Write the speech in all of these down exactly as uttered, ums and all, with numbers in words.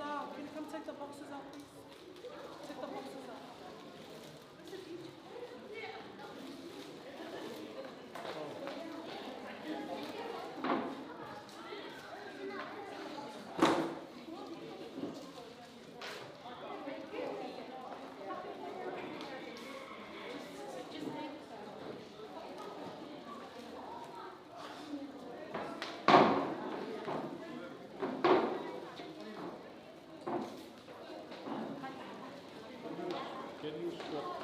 Ah, can you come take the boxes out, please? Take the boxes out. Can you stop?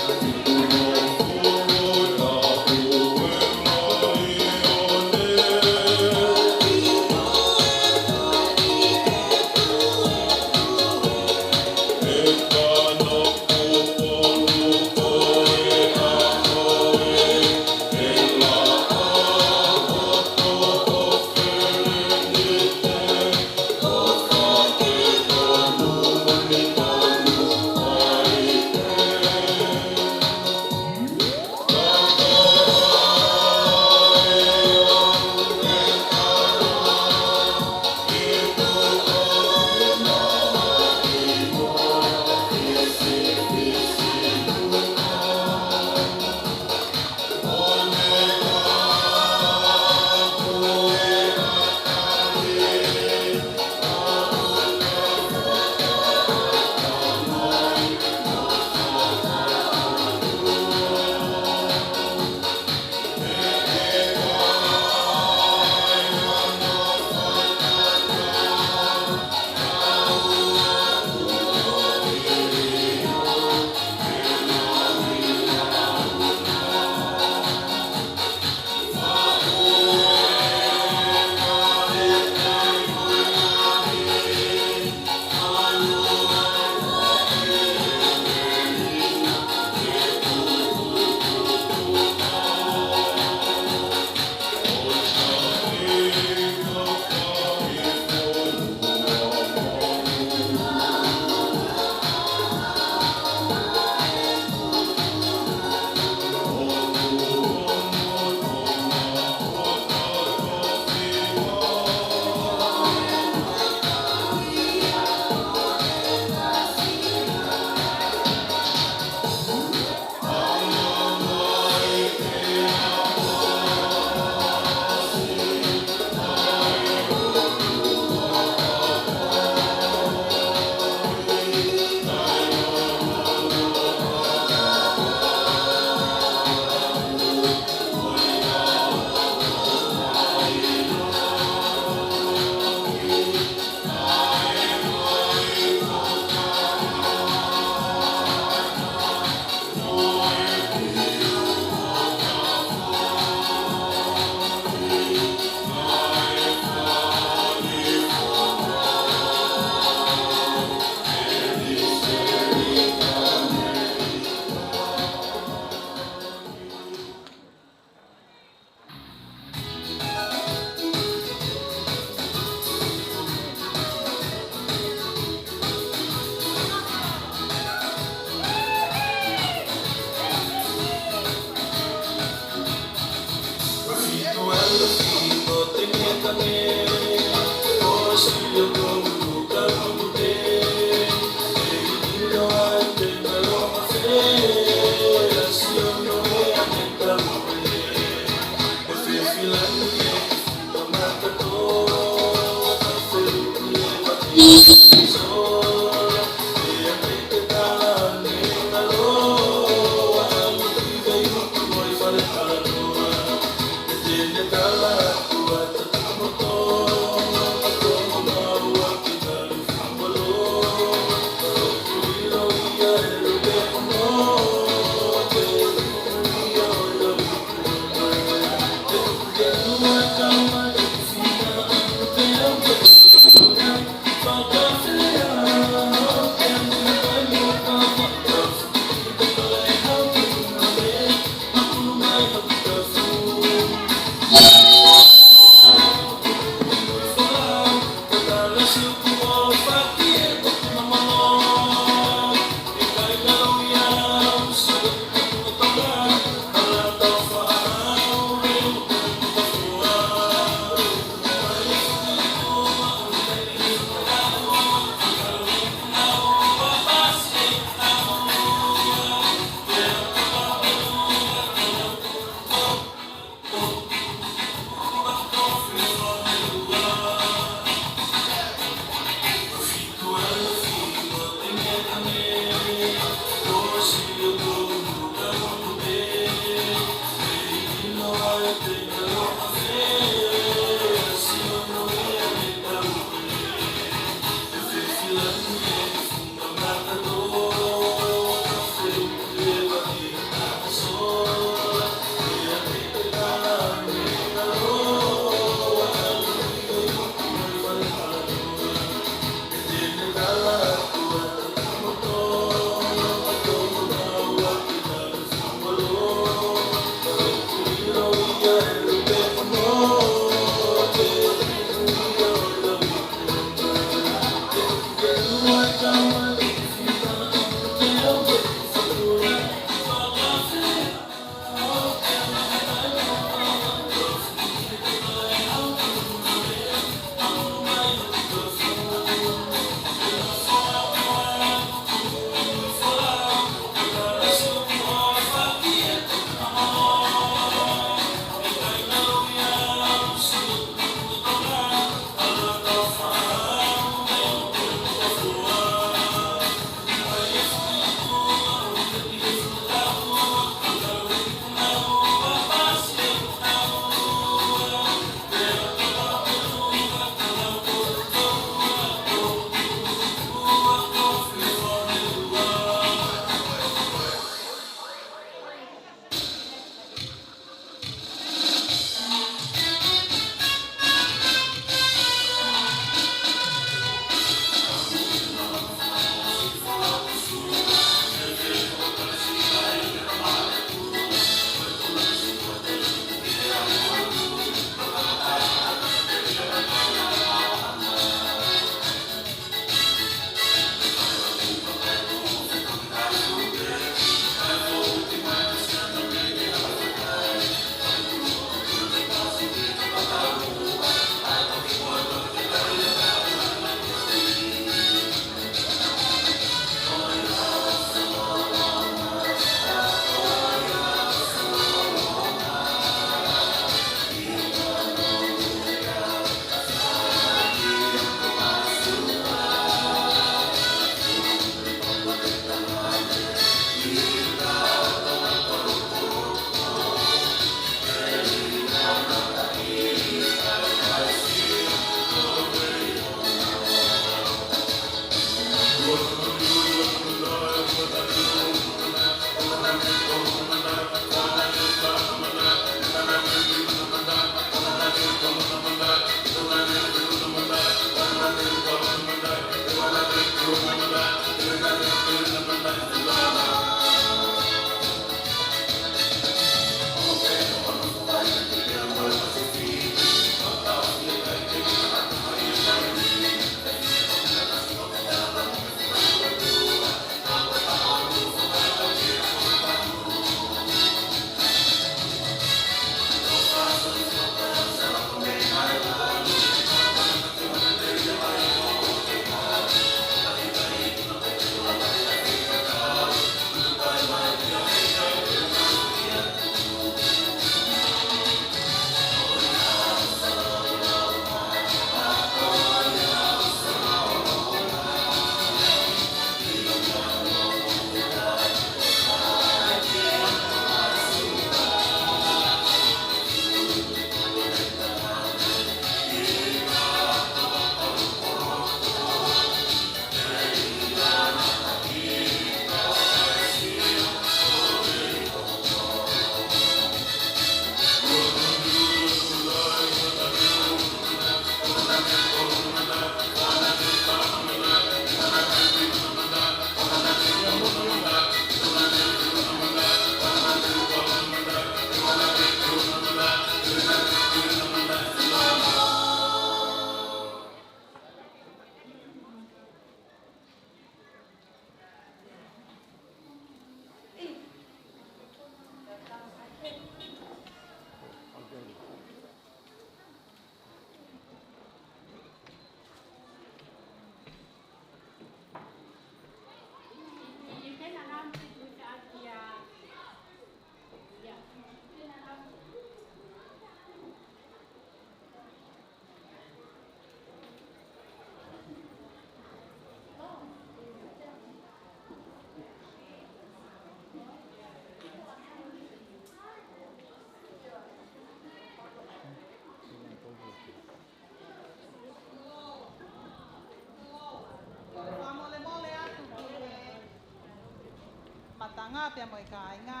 Ngā pea mo e kāinga.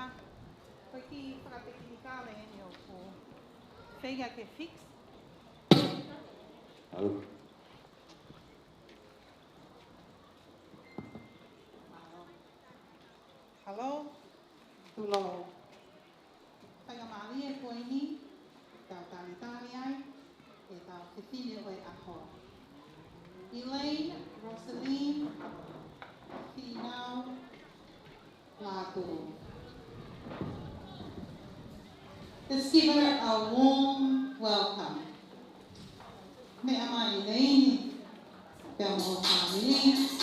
Ko e kiʻi fakatekinikale eni ʻoku feinga ke fix. Hello? Tulou. Faingamālie ko eni, tau talitali ai, ʻetau fefine ʻo e ʻaho. Elaine Rosaline Finau Lātū. Let's give her a warm welcome. Meʻa mai Elaine, pea mo e fāmili.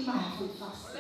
Maha Fuifasi.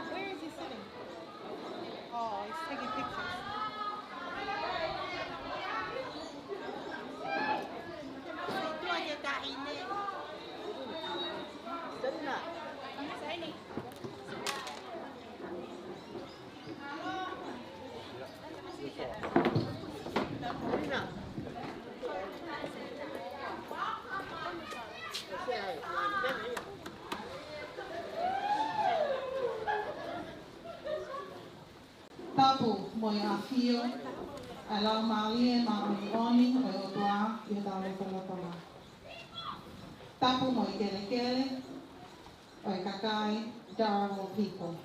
Where is he sitting? Oh, he's taking pictures. Tapu mo e ʻafio ʻa e Laumālie Māʻoniʻoni ʻo e ʻOtua ʻi hotau lotolotonga. Tapu mo e kelekele ʻo e kakai Dharawal people.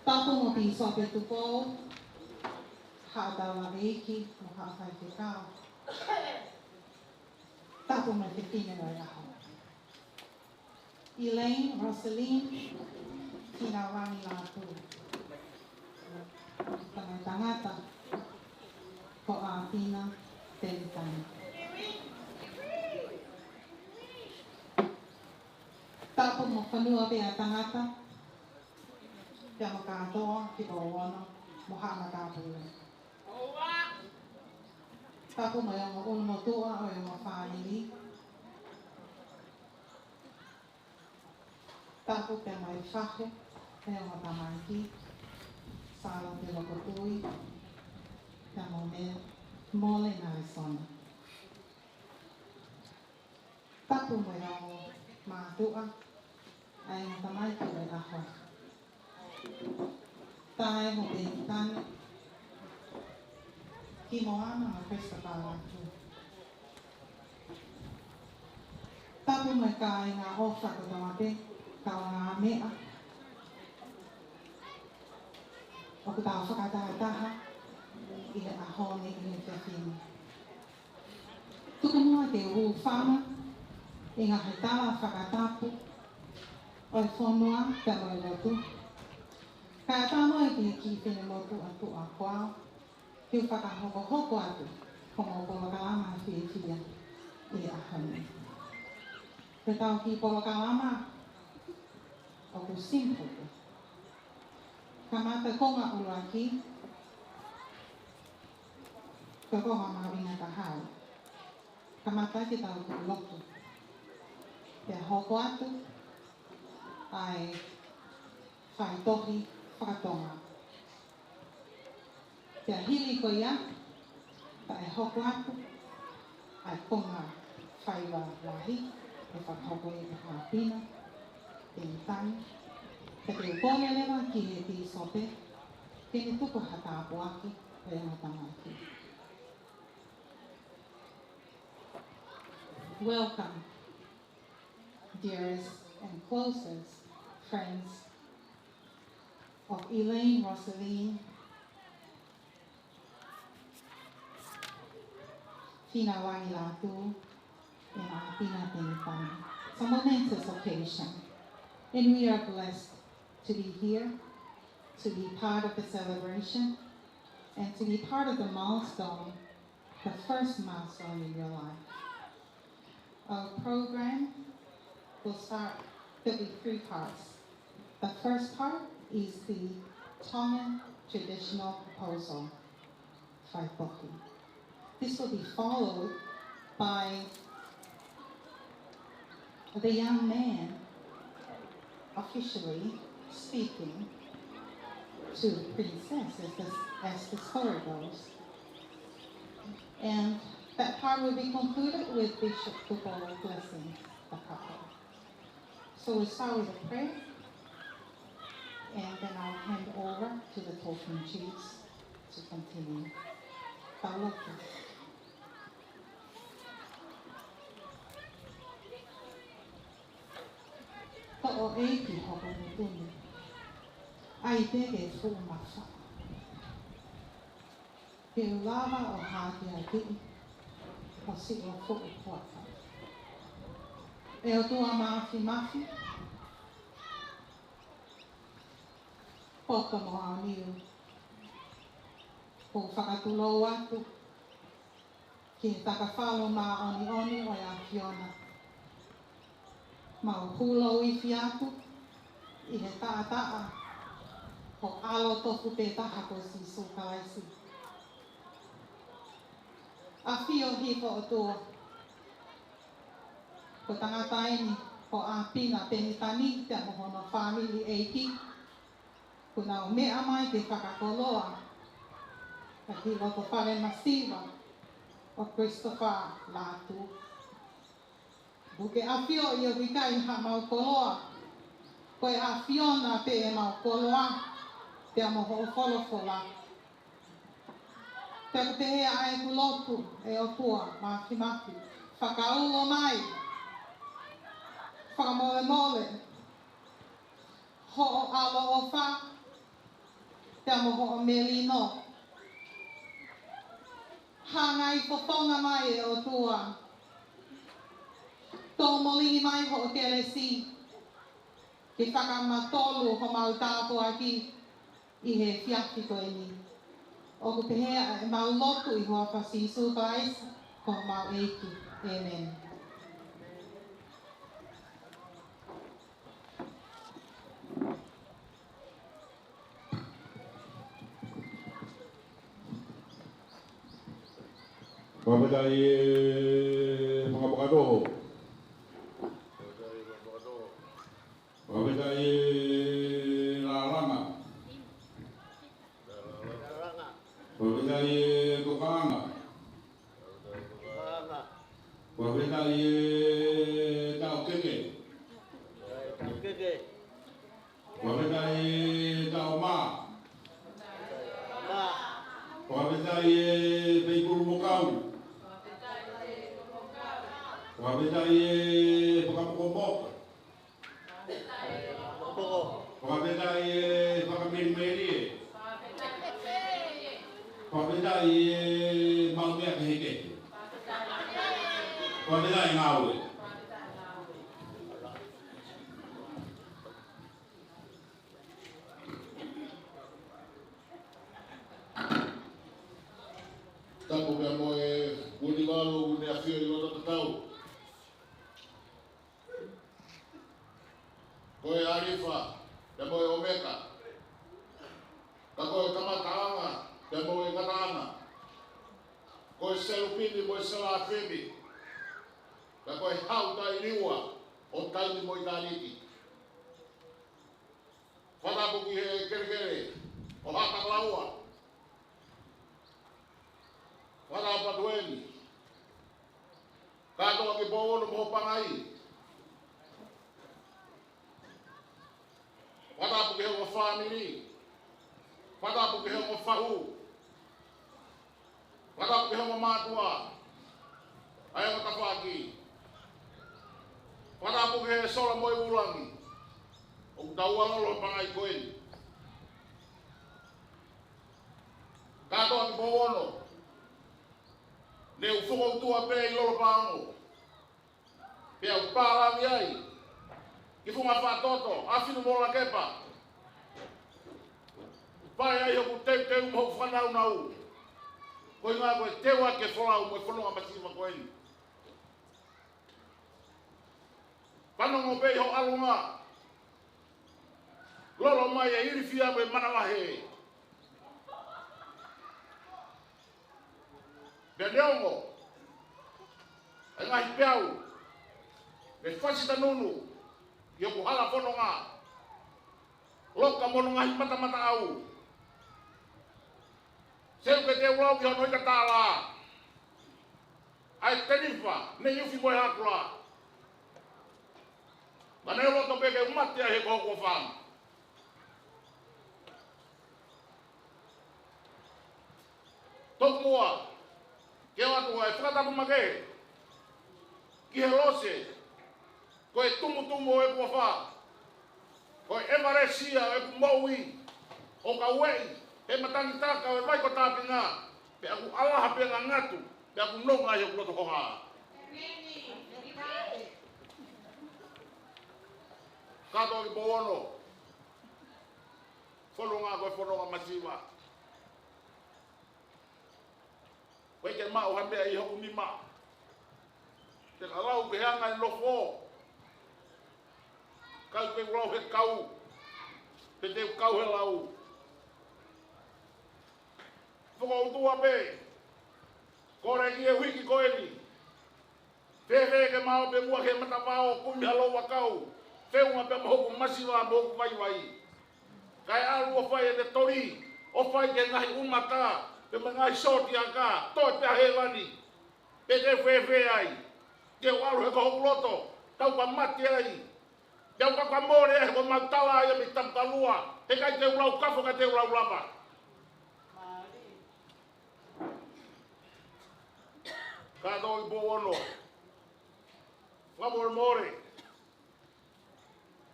Tapu mo Pīsope Tupou, haʻa taulaʻeiki mo haʻa faifekau. Tapu mo e fefine ʻo e ʻaho, Elaine Rosaline Kinavangi Lātū. Tamaiki tangata ko ʻApina Telitani. Tapu mo e fonua pē ʻa e tangata, pea mo kātoa ki Pouono mo haʻa matāpule. Tapu mo e ongo ʻulumotuʻa ʻo e ongo fāmili. Tapu pea mo e fahu ʻo e ongo tamaiki, Sālote Lokotui, pea mo Mele, Mole Nalesona. Tapu mo e ongo mātuʻa ʻa e ongo tamaiki ʻo e ʻaho, Tae mo Pēkitani, Kimoana mo Christopher Lātū. Tapu mo e kāinga ʻofa kotoa pē, kaungāmeʻa ʻoku tau fakatahataha ʻi he ʻaho ni ʻi he efiafi ni. Tuku muʻa ke u hūfanga ʻi he ngaahi tala fakatapu ʻo e fonua pea mo e lotu. Kae ʻatā mo e kiʻi finemotuʻa tuʻa ko au, ke u fakahokohoko atu homau polokalama fiefia ʻi he ʻaho ni. Ko ʻetau kiʻi polokalama ʻoku simple. Kamata konga ʻuluaki, ko e konga mahuʻinga taha ia. Kamata ke tau lotu. Pea hoko atu ʻa e faitohi fakatonga. Pea hili ko ia, pea ʻe hoko atu ʻa e konga faiva lahi, ʻe fakahoko ʻe Hāpina Penitani. Pea te u kole leva ki he pīsope ke ne tuku ha tāpuaki ʻo e matamaki. Welcome, dearest and closest friends of Elaine Rosaline Finalagi Latu and Apina Penitani. It's a momentous occasion, and we are blessed to be here, to be part of the celebration, and to be part of the milestone, the first milestone in your life. Our program will start, there'll be three parts. The first part is the Tongan traditional proposal, faitohi. This will be followed by the young man officially speaking to the princess, as the, as the story goes. And that part will be concluded with Bishop Tupou blessing the couple. So we'll start with a prayer, and then I'll hand over to the talking chiefs to continue. Tau lotu. Toʻo ʻEiki hoku ngutu ni, ʻai pē ke fuʻu mafaʻa, ke u lava ʻo hākeakiʻi ho siʻo fuʻu puaka. ʻE ʻOtua Māfimafi, poto mo aoniu, ʻoku ou fakatulou atu ki he takafalo māʻoniʻoni ʻo e ʻAfiona. Mau hūlou ifi atu ʻi he taʻataʻa ho ʻAlo tofu pē taha ko Sīsū Kalaisi. ʻAfio hifo ʻOtua, ko e tangata eni ko Apina Penitani pea mo hono fāmili ʻEiki, kuo nau meʻa mai ke fakakoloa ʻa e kiʻi loto fale masiva ʻo Christopher Latu. ʻOku ke ʻafioʻi ʻoku ʻikai haʻamau koloa, ko e ʻAfiona pē ʻemau koloa, pea mo hoʻo folofola. Pea ʻoku pehē ʻa ʻeku lotu, ʻe ʻOtua Māfimafi, fakaulo mai, fakamolemole hoʻo ʻaloʻofa pea mo hoʻo melino. Hangai fofonga mai ʻe ʻOtua. Tō molingi mai hoʻo kelesi ke fakamatolu homau tāpuaki ʻi he efiafi ko eni. ʻOku pehē ʻa ʻemau lotu ʻi he huafa ʻo Sīsū Kalaisi ko homau ʻEiki. ʻĒmeni. Fakafetaʻi e fakapakatoho. Fakafetaʻi e lalanga. Fakafetaʻi e tokanga. Fakafetaʻi e taʻokete. Fakafetaʻi e taʻomā. Fakafetaʻi e feifulu mo kau. Fakafetaʻi e fakamokomoka. Fakafetaʻi e fakamelimelie. Fakafetaʻi e maʻu meʻa kehekehe. Fakafetaʻi ngāue. Tapu pea mo e ʻUnivalu ʻoku ne ʻafio ʻi loto tatau. Ko e ʻAlifa pea mo e ʻOmeka. Ka ko e kamataʻanga pea mo e ngataʻanga. Ko e selupimi mo e selafimi. Ka ko e Hau Taʻeliua ʻo taimi mo ʻitāniti. Fakatapu ki he kelekele ʻo Haʻatakalaua. Fakatapu atu eni. Kātoa ki Pouono mo hoʻo pangai. Fakatapu ki he ongo fāmili. Fakatapu ki he ongo fahu. Fakatapu ki he ongo mātuʻa ʻa e ongo tafaʻaki. Fakatapu ki he sola mo e ʻū langi ʻoku tau ʻalu ʻo pangai ko eni. Kātoa ki Pouono, ne u fokoutua pē ʻi Lolopaongo. Pea u pālangi ai ki Funga Faʻatoto, ʻa Finu mo Lakepa. Fai ai hoku teuteu mo hoku fanaunau. Ko e ʻuhinga ko e teu ʻa e folau mo e fononga masiva ko eni. Fanongo pē ʻi hoʻo ʻalunga. Lolo mai e ilifia mo e manavahē. Pea neongo e ngaahi peau, mo e fasi tanunu ʻi hoku hala fononga, loka mo hono ngaahi matamataʻau. Seuke te u lau ki hono ika tālā ʻa e tenifa, ne iufi mo e hakula. Ka ne loto pē ke u mate ai he ko hoku ʻofa. Toku muʻa ke ʻoatu ʻa e fakatapu makehe ki he lose, ko e tumutumu ʻo ʻeku ʻofa, ko e ʻevalesi ia ʻo ʻeku moʻui, ʻo ka ueʻi he matangi taka ʻo e vai ko Tāpinga, pea ʻoku ʻalaha pē ngangatu, pea ʻoku nonga ʻi hoku loto hoha. Kātoa ki Pouono, fononga ko e fononga masiva. ʻOku ʻikai ke maʻu ha meʻa ʻi hoku nima. Te ka lau ke hanga e nofo. Kau ke lau he kau. Pe te u kau he lau. Fokoutua pē. Kole ki he uike ko eni. Fēfē ke maʻu pē muʻa he matavao kumi ha lou ʻakau, feʻunga pē mo hoku masiva mo hoku vaivai. Kae ʻalu ʻo fai ʻene toli, ʻo fai ki he ngaahi ʻumata, pea mo e ngaahi sōtia ka, toe pē ʻa hēvani. Pe te fēfē ai, ke u ʻalu he ko hoku loto, tau ka mate ai. Te u ka ka mole ai he ko mau tala ai mei Tapukalua, he ʻikai te u lau kafo ka te u lau lava. Kātoa ki Pouono. Fakamolemole.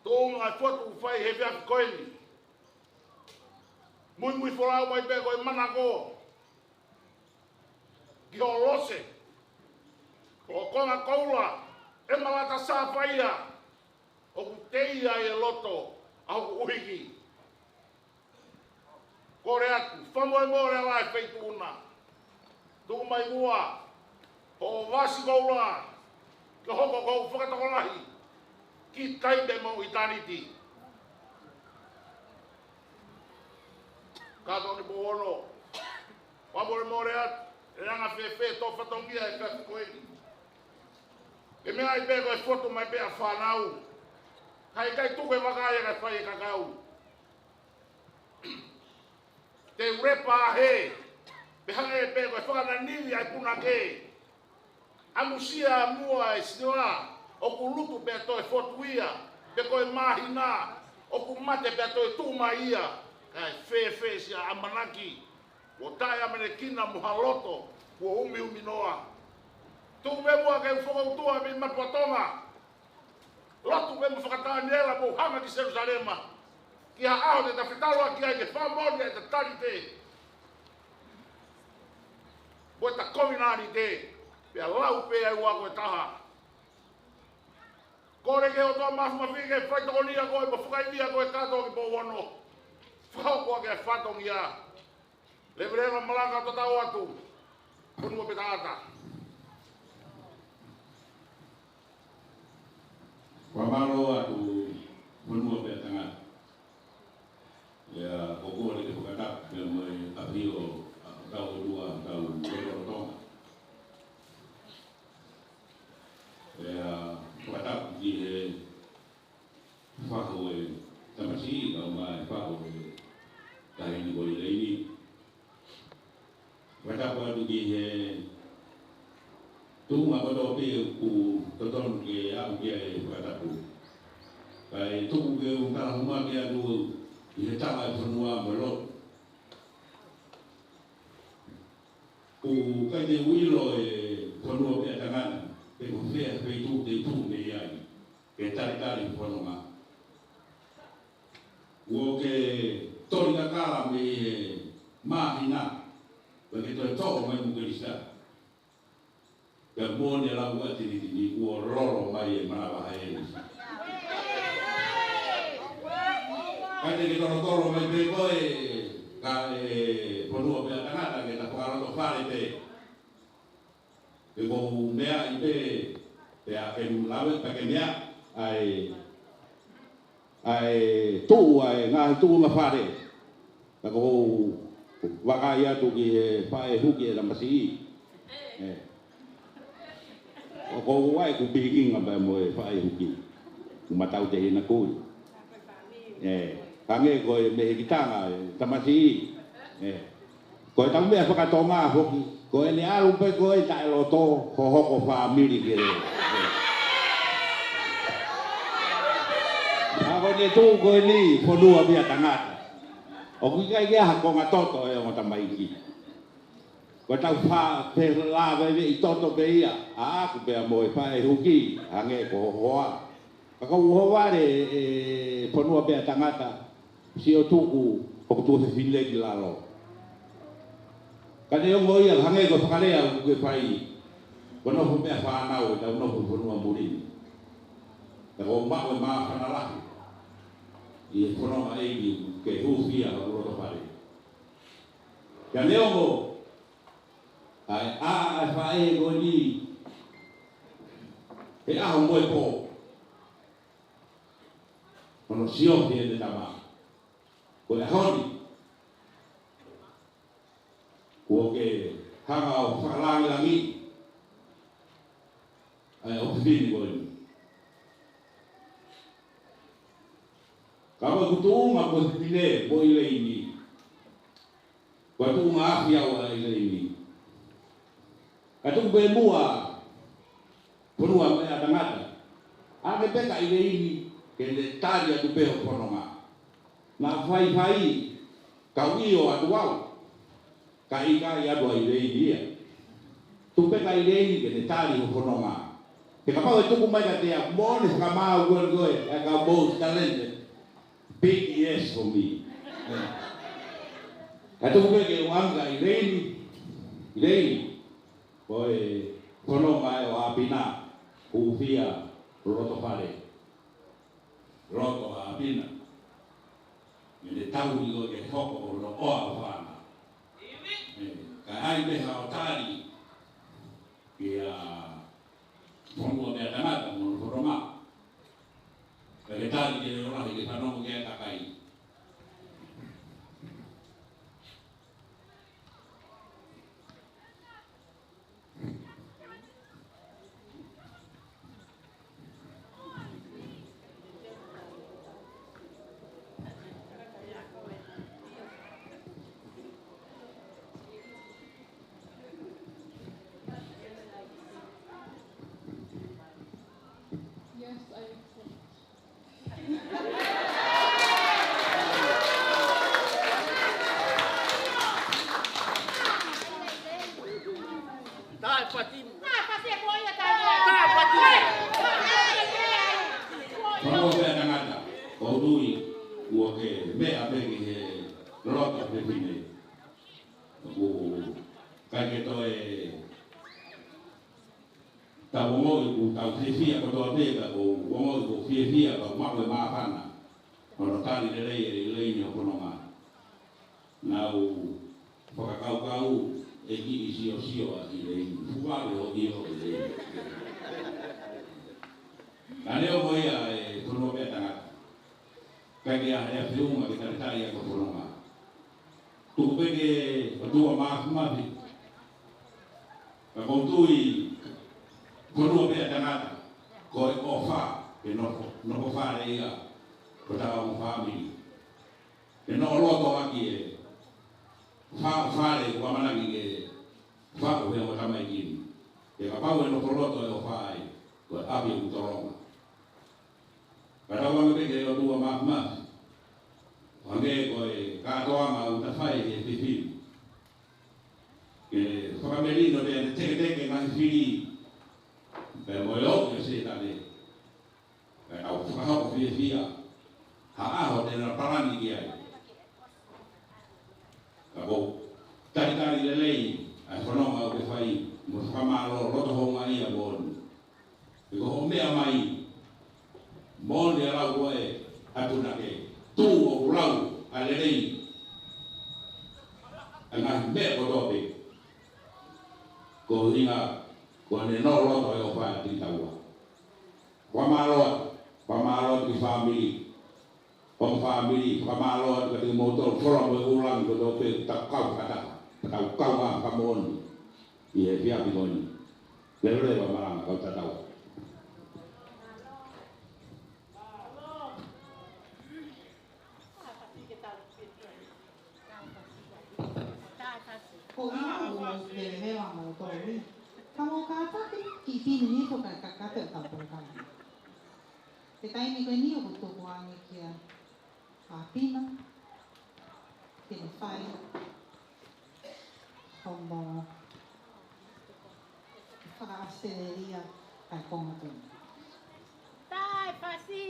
Tuʻunga e fotu ʻoku fai he efiafi ko eni. Muimui folau mai pē ko e manako ki hoʻo lose, hoʻo konga koula, ʻemalata sāfaia, ʻoku teʻia ai e loto ʻa hoku ʻuhiki. Kole atu, fakamolemole ala e feituʻu na. Tuku mai muʻa hoʻo vasi koula, ke hoko ko hoku fakatokolahi ki taimi mo ʻitāniti. Kātoa ki Pouono, fakamolemole atu, ʻe anga fēfē tō fatongia e kafi ko eni. Ke meʻa ai pē ko e fotu mai pē ʻa fānau. Ka ʻikai tuku e vaka ia kae fai e kakau. Te u lepa hē, pe hangē pē ko e fakananivi ʻa e punake. ʻAmusia muʻa e sila, ʻoku lutu pea toe fotu ia, pe ko e māhina, ʻoku mate pea toe tuʻu mai ia, kae fēfē siʻa ʻamanaki, kuo taʻeʻamanekina mo ha loto, kuo umiumi noa. Tuku pē muʻa ke u fakautua mei Matua Tonga. Lotu pē mo fakatāniela mo hanga ki Selusalema. Ki ha ʻaho te ta fetaulaki ai ke fakamoʻoni ʻeta talite mo ʻeta kovinānite. Pea lau pē ai ʻa e ʻOtua ko e taha. Kole ki he ʻOtua Māfimafi ke faitokonia koe mo fakaivia koe kātoa ki Pouono. Fakahoko ʻaki ʻa e fatongia. Leveleva Malanga, tatau atu. Fonua pē tangata. Fakamālō atu Fonua pē tangata. ʻIo, ʻoku ou kole ke fakatapu pē mo e ʻafio ʻa hotau ʻOtua, hotau ʻOtua Tonga. ʻIo, fakatapu ki he fahu ʻo e tamasiʻi, kae ʻumaʻā e fahu ʻo e taʻahine ko ʻIleini. Fakatapu atu ki he tuʻunga kotoa pē ʻoku totonu ke aʻu ki ai e fakatapu. Kae tuku ke u tala hū mai atu ki he tala ʻo e fonua mo e lotu. ʻOku ʻikai te u ʻilo ʻe Fonua pē tangata pe ko fē feituʻu te u tuʻu mei ai ke talitali fononga. ʻOku ou kei toli kakala mei he māhina, pea ke toe toʻo mai mo Kelisitā. Pea moʻoni ʻa e lau ʻa e tinitini, kuo lolo mai e manava ʻa e ʻEiki. Kae te ke tolotolo mai pē koe, ka e Fonua pē tangata ke ta fakalotofale pē. Pea ʻoku ou meaʻi pē, pea ke lave, pea ke meaʻi ʻa e, ʻa e tuʻu, ʻa e ngaahi tuʻunga fale. Pea ʻoku ou vakai atu ki he faʻē huki ʻe tamasiʻi. ʻE. ʻOku ou ʻai ʻeku pikinga pea mo e faʻē huki. Kuo ma tautehina kui. ʻE. Hangē ko e mehekitanga ʻe tamasiʻi. ʻE. Ko ʻetau meʻa fakatonga foki, ko ʻene ʻalu pē ko e taʻeloto, hohoko fāmili ke lele. ʻA ko ʻene tuʻu ko eni, Fonua pē tangata. ʻOku ʻikai ke ʻi ai ha konga toto ʻo e ongo tamaiki. Ko ʻetau fā, pē lāveveʻi toto pē ia, ʻaʻaku pea mo e faʻē huki, hangē ko ho hoa. Ka ʻoku ou ʻohovale ʻe Fonua pē tangata, sio tuku ʻoku tuʻu fefine ki lalo. Ka neongo ia, hangē ko e fakalea ʻoku ke fai, ko e nofo pē ʻa e fānau ʻi heʻetau nofo fonua muli ni. Ka ʻoku maʻu e māfana lahi ʻi he fononga ʻEiki ke hūfia ʻa e loto fale. Ka neongo, ʻa e ʻā ʻa e faʻē ko eni, he ʻaho mo e pō. Hono siofi ʻene tama. Ko e ʻaho ni, kuo ke hanga ʻo fakalangilangiʻi ʻa e ʻofefine ko eni. Ka ko ʻeku tuʻunga ko e fefine mo ʻIleini. Ko e tuʻunga afi au ʻa ʻIleini. Ka tuku pē muʻa Fonua pē tangata. ʻAke pē kia ʻIleini ke ne tali atu pē hoʻo fononga. Naʻa faifai, kau ʻio atu au. Ka ʻikai atu ʻa ʻIleini ia. Tuku pē kia ʻIleini ke ne tali hoʻo fononga. He kapau ʻe tuku mai kiate au, moʻoni fakamaau koe koe, ʻa e kau most talented. Big yes for me. Ka tuku pē ke u ʻalu kia ʻIleini, ʻIleini, ko e fononga ē ʻo ʻApina, hūfia loto fale. Loto ʻa ʻApina. Mene tau ni ko ke hoko ko loto ʻo ʻApina. ʻE, ka ʻai pē haʻo tali, kia Fonua pē tangata mo hono fononga. Ka ke tali ke leʻo lahi ke fanongo ki ai e kakai. Yes, I accept. Tae Fatima. Fanongo pē ʻa tangata, ʻoku ou tui kuo ke meʻa pē ki he loto fefine. ʻOku ʻikai ke toe tau ongoʻi ʻoku tau fiefia kotoa pē, ka ʻoku ou ongoʻi ʻoku ou fiefia ka ʻoku maʻu e māfana hono tali lelei ʻe Leini hoʻo fononga. Naʻa ku fakakaukau ʻe kiʻi siosio ʻa ʻIlei, fuawe ʻo ʻio ʻIlei. Ka neongo ia ʻe fanongo pē ʻa tangata, ʻikai ke ʻi ai ha feʻunga ke talitali ʻaki hoʻo fononga. Tuku pē ke ʻOtua Māfimafi. Ka ʻoku ou tui fanongo pē ʻa tangata, ko e ʻofa, ke nofo, nofo fale ia, ko e tau mo fāmili. Ke nofo loto ʻaki e faʻu fale ʻoku ʻamanaki ke faʻu ʻe he ongo tamaiki ni. He kapau ʻe nofo loto e ʻofa ai, ko e ʻapi ʻoku tolonga. Ka tau ʻoange pē ki he ʻOtua Māfimafi, ʻoange ko e kātoanga ʻoku ta fai he fefine. Ke fakamelino pē ʻene teketeke ngaahi fili, pea mo e ʻoku ʻi Sētane. Pea tau fakahoko fiefia ha ʻaho te na palani ki ai. Ka ʻoku ou talitali lelei ʻa e fononga ʻoku ke fai, mo e fakamālō loto houngaʻia moʻoni. He ko hoʻo meʻa mai, moʻoni ʻa e lau ko ē ʻa e punake, tuʻu ʻoku lau ʻa e lelei ʻa e ngaahi meʻa kotoa pē. Ko e ʻuhinga, ko ʻene nofo loto e ʻofa ʻa e titaua. Fakamālō atu, fakamālō atu ki he fāmili. Ongo fāmili, fakamālō atu kiate kimoutolu, Fola mo e Ulangi, ko e tau pē, tau kau fakataha, tau kau ā fakamoʻoni ʻi he efiafi ko eni. Leveleva e malanga, kau tatau. Ko ia ʻoku ou leveleva mo tolu. Ka mou kātaki, kiʻi pini nifo kae kakate ʻetau polokalama. He taimi ko eni ʻoku tuku ange kia ʻApina ke ne fai hono fakaʻAositelēlia ʻa e konga ko eni. Tae fasi!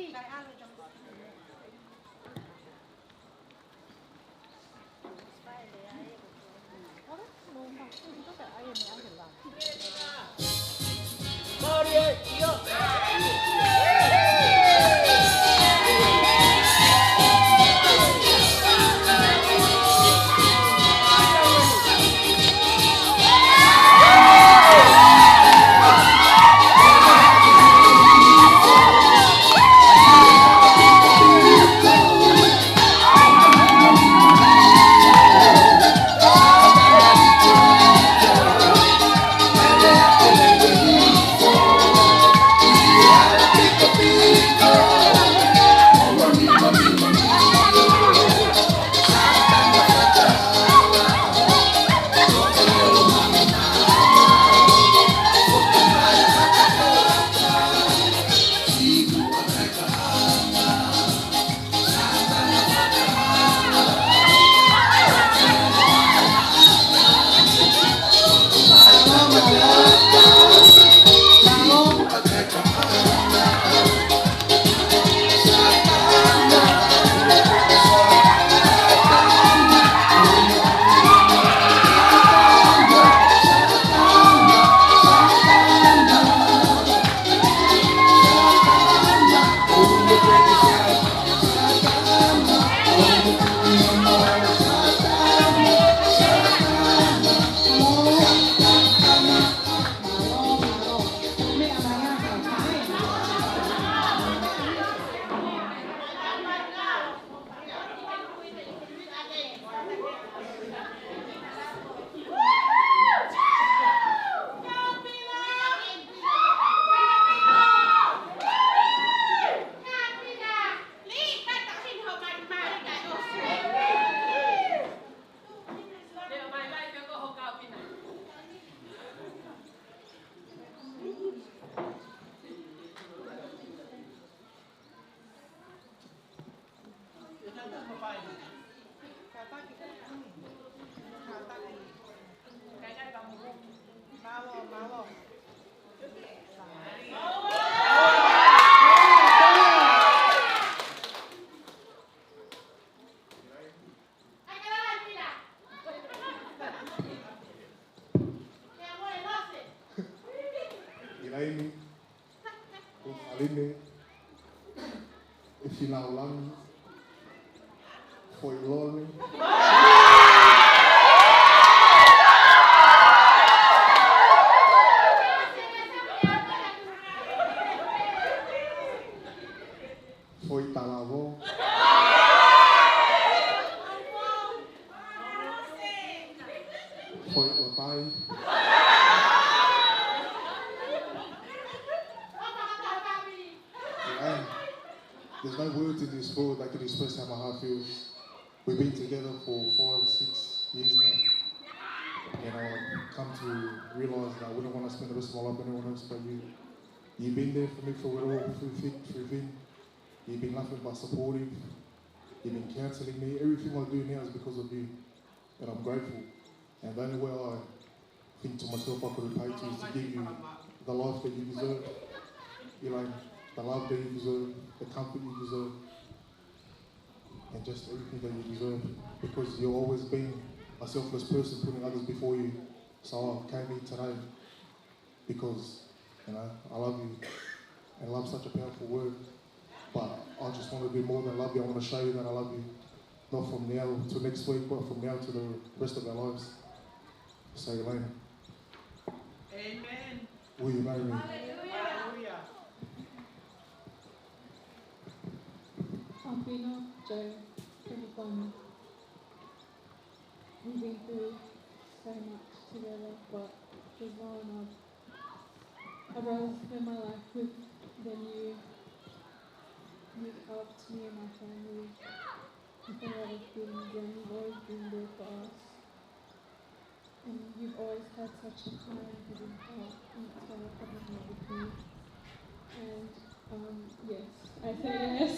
Mālō, mālō. ʻIlaini, Tufaline, ʻEfinaulani, Foʻilole, Foʻitalavou, Foʻiʻotai. And there's no words in this world that can express how my heart feels. We've been together for five, six years now. And I've come to realize that I wouldn't want to spend the rest of my life with anyone else but you. You've been there for me through it all, through thick, through thin. You've been nothing but supportive. You've been counseling me. Everything I do now is because of you. And I'm grateful. And the only way I think to myself I could repay to is to give you the life that you deserve. You know, the love that you deserve, the comfort you deserve, and just everything that you deserve. Because you've always been a selfless person putting others before you. So I came here today because, you know, I love you. And love's such a powerful word. But I just want to do more than love you. I want to show you that I love you. Not from now to next week, but from now to the rest of our lives. Say amen. Amen. Will you marry me? Hallelujah. Afino, Joe, Kemikoni. We've been through so much together, but there's no one I'd rather spend my life with than you. You've helped me and my family with a lot of things, and you've always been there for us. And you've always had such a kind, giving heart, and it's why I couldn't live with you. And, um, yes, I say yes.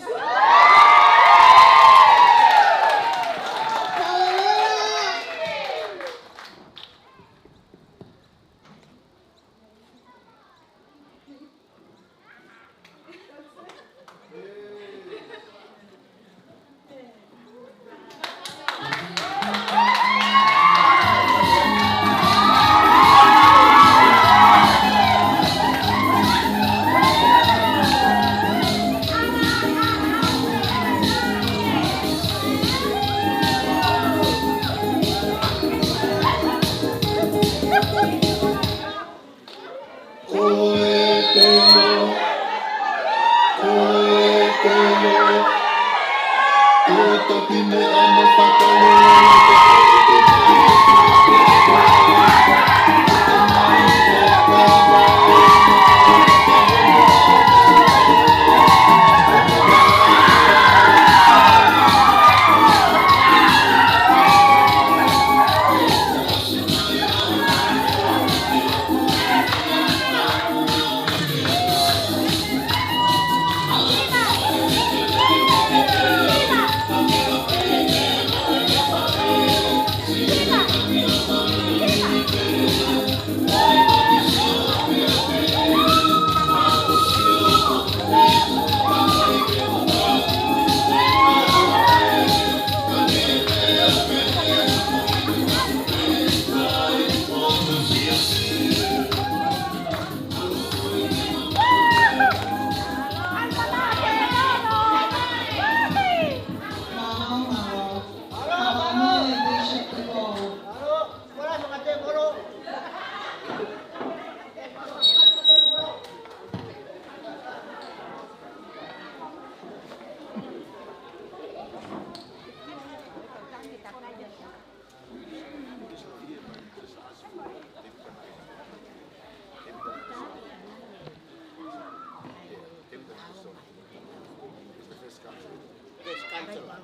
First counselor.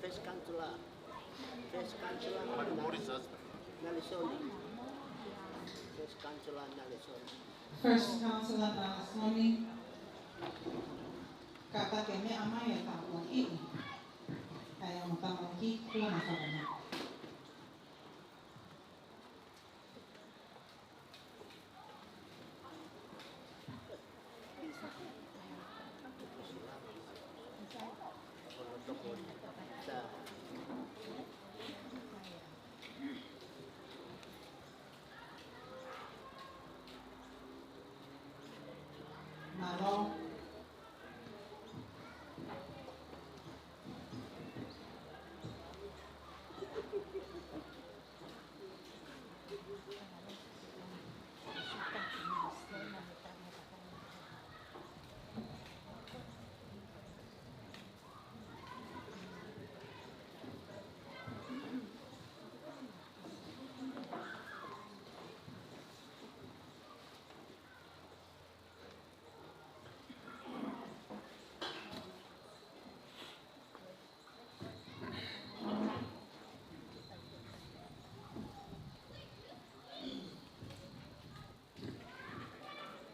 First counselor. First counselor. Nalesoni. First counselor Nalesoni. First counselor Nalesoni. Kātaki e meʻa mai ʻa e tāpuakiʻi. ʻA e ongo tamaiki kuo mafakamaʻa.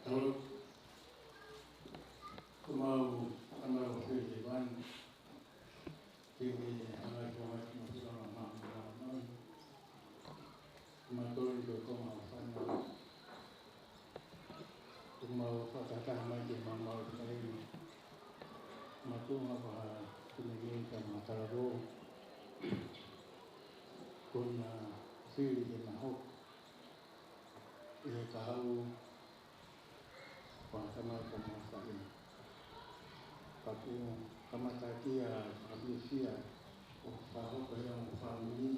Tau lotu. Ko homau Tamai ʻoku ʻi he langi, ke ke hanga ʻo ʻoatu ʻa e folofola maʻamautolu. Ko homau toli ko homau fānau. ʻOku mau fakataha mai ke mau maʻu ʻa e fai ni. Mātuʻa, ko ha finemui kae talavou. Kuo na fili ke na hoko ʻi he kahaʻu ʻo ha tamai kae mafaʻi. Pea ʻoku kamata ʻa e fakafiefia ʻo fakahoko ʻi he ongo fāmili.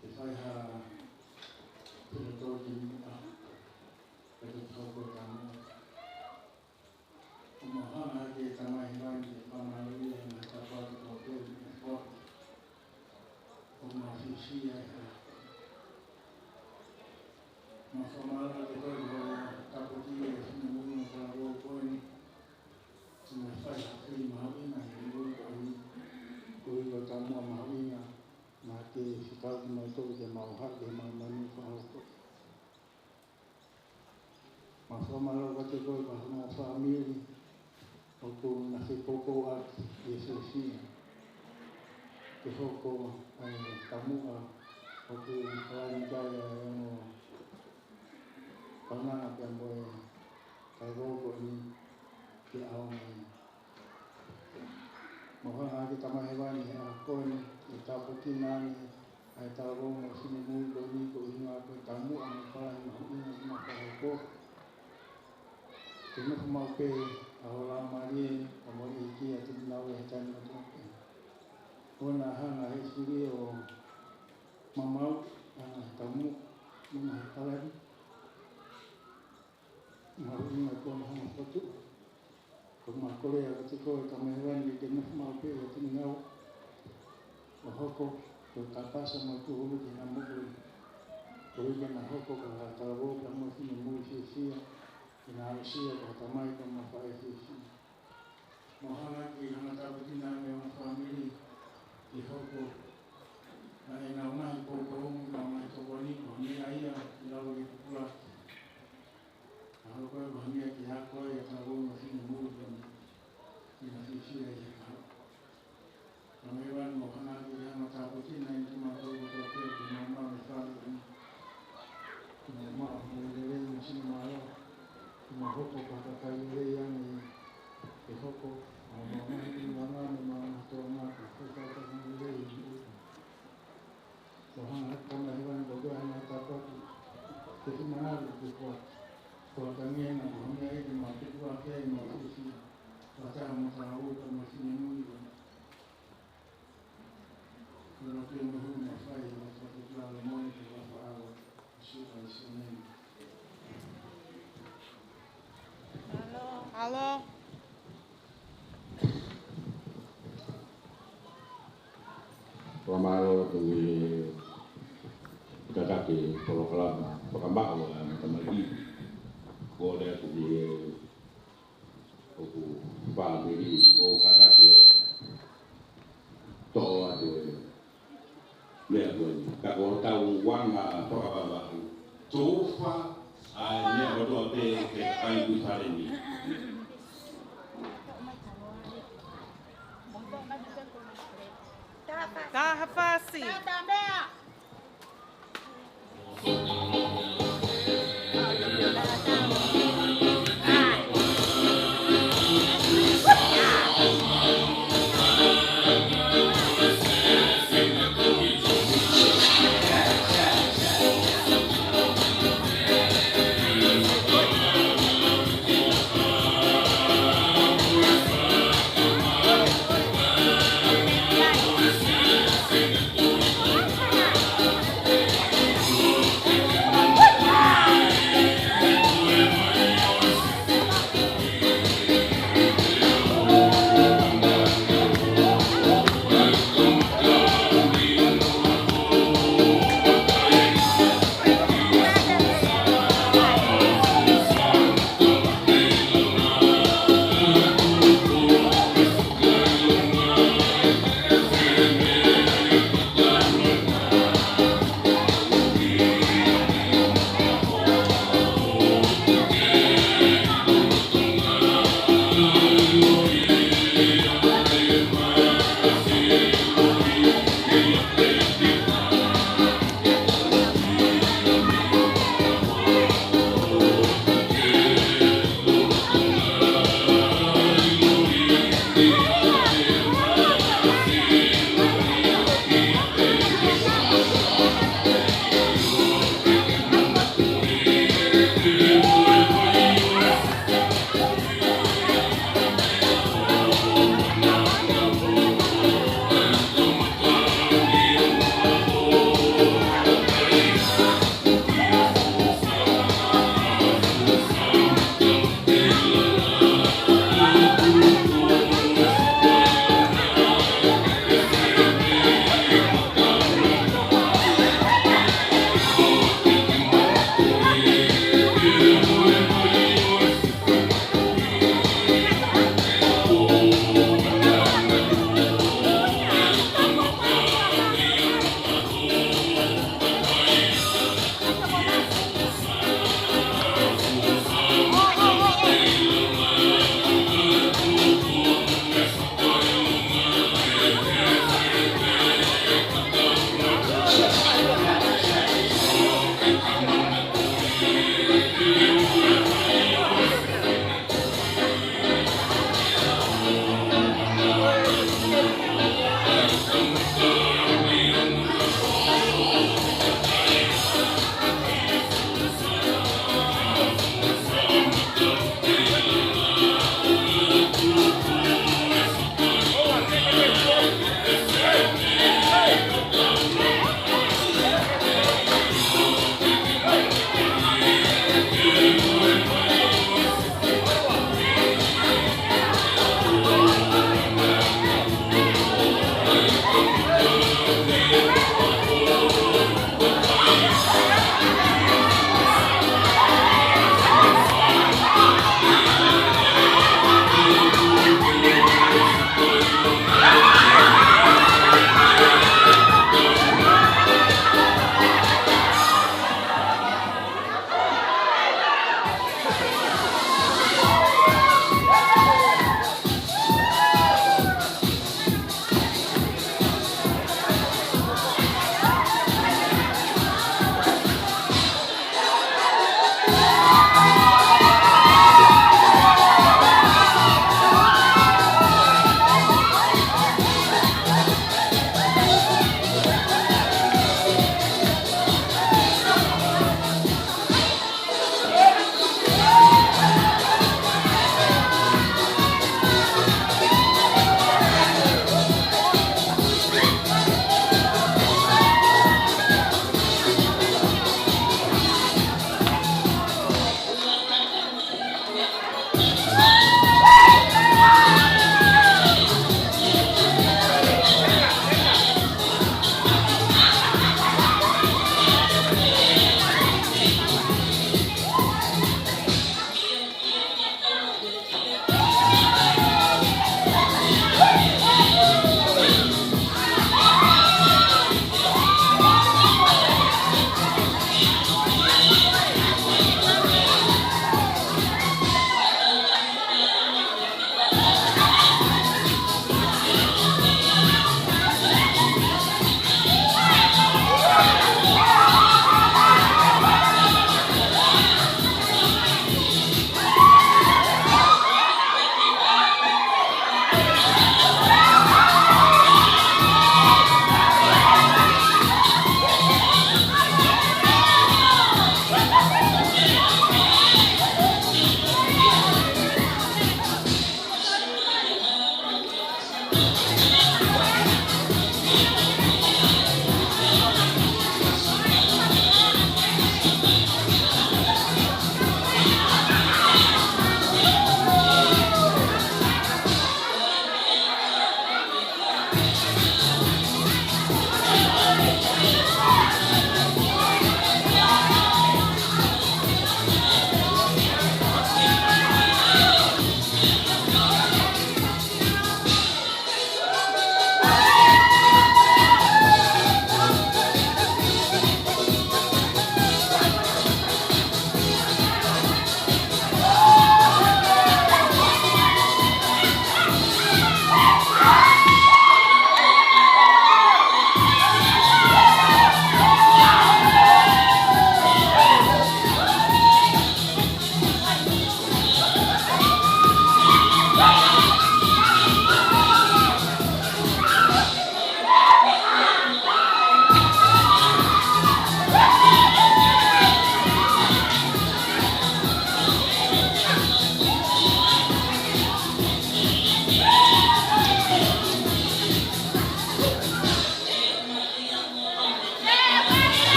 Ke fai ha pine tō ki muʻa, ke tau hoko tamu. ʻOku mau hanga ki he Tamai ʻi langi ke fakamālōʻia ʻi he ngaahi tāpuaki kuo ke foaki. ʻOku mau fiefia ʻi he mau fakamālō atu kiate koe ʻi hoʻo tāpuakiʻi ʻa e finemui ʻo e talavou ko eni. Kuo na fai ha fili mahuʻinga ʻi he ʻaho ko eni. Ko e taumuʻa mahuʻinga naʻa ke fekau kimautolu ke mau haʻu ki he māmani fakahoko. Mau fakamālō kiate koe pea mo e fāmili ʻoku na fepōpoaki ʻi he siasi. Ke hoko ʻa e taumuʻa ʻoku palanikai ʻa e ongo kaunanga pea mo e talavou ko eni ke ʻaonga. Mau hanga ki he Tamai ʻi langi he ʻaho ko eni, ke tāpuakiʻi ange ʻa e talavou mo e finemui ko eni koeʻuhi ko e taumuʻa mo e palani mahuʻinga ʻoku na fakahoko. Ke nofo maʻu pē ʻa ho Laumālie, ʻa e moʻui ki ai ʻa kinautolu he taimi kotoa pē. ʻOua naʻa hanga ʻe he fili ʻo maumauʻi ʻa e taumuʻa mo e palani mahuʻinga kuo na hanga ʻo fokotuʻu. Ko ʻemau kole atu kiate koe Tamai ʻi langi ke ke nofo maʻu pē ʻa kinautolu ʻo hoko ko e kāpasa mo e tūhulu ki heʻenau moʻui. Koeʻuhi ke na hoko ko ha talavou pea mo e finemui fiefia, ke na aʻusia ko ha tamai pea mo ha faʻē fiefia. Mau hanga ki he ngaahi tāpuaki ʻa e ongo fāmili ke hoko ʻa ʻenau ngaahi poupou mo ʻenau ngaahi tokoni ko e meʻa ia ke lava ke pupula. Ka hoko ia ko ha meʻa ke ako ai ʻa e talavou mo e finemui ke na, ke na fiefia ʻi he kahaʻu. Tamai ʻi langi, mau hanga ki he ngaahi tāpuaki ʻa e ongo fāmili kotoa pē, ke mau maʻu e fāmili. Ke mau maʻu e lelei mo e sino mālohi. Ke mau hoko ko ha kakai lelei ange ke hoko. Mau maʻu e ngaahi tūkunga mo e ngaahi tōʻonga ke fai ha kakai lelei. Mau hanga ki he Tamai ʻi langi, ko e ngaahi tāpuaki ke finangalo ke fua, fua tangi na ko e meʻa ia ke mau tuku ake ʻemau fiefia fakataha mo e talavou pea mo e finemui. Ko e lotu ʻeni ʻoku mau fai ʻi he huafa ʻo e ʻAlo mo e ʻAlo, ʻa Sīsū Kalaisi, ʻēmeni. ʻAlo. Fakamālō atu ki he tataki polokalama fakamaʻu ʻa e tamaiki. Kole atu ki he ʻOku fāmili ʻoku kātaki ʻo toʻo atu e meʻa ko eni. Ka ko hotau anga fakavavevave, tufa ʻa e meʻa kotoa pē ke kai ki fale ni. Taha fasi.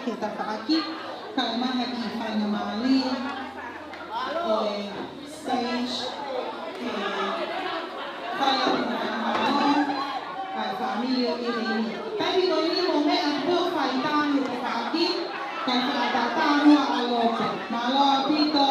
Ke tafaʻaki, kae ʻumaʻā e kiʻi faingamālie ʻo e stage ke fai atu e fakamālō ʻa e fāmili ʻo ʻIlini. Taimi ko eni mo meʻa pō fai talu tafaʻaki, kae fakatātā ʻa Lope. Mālō ʻaupito.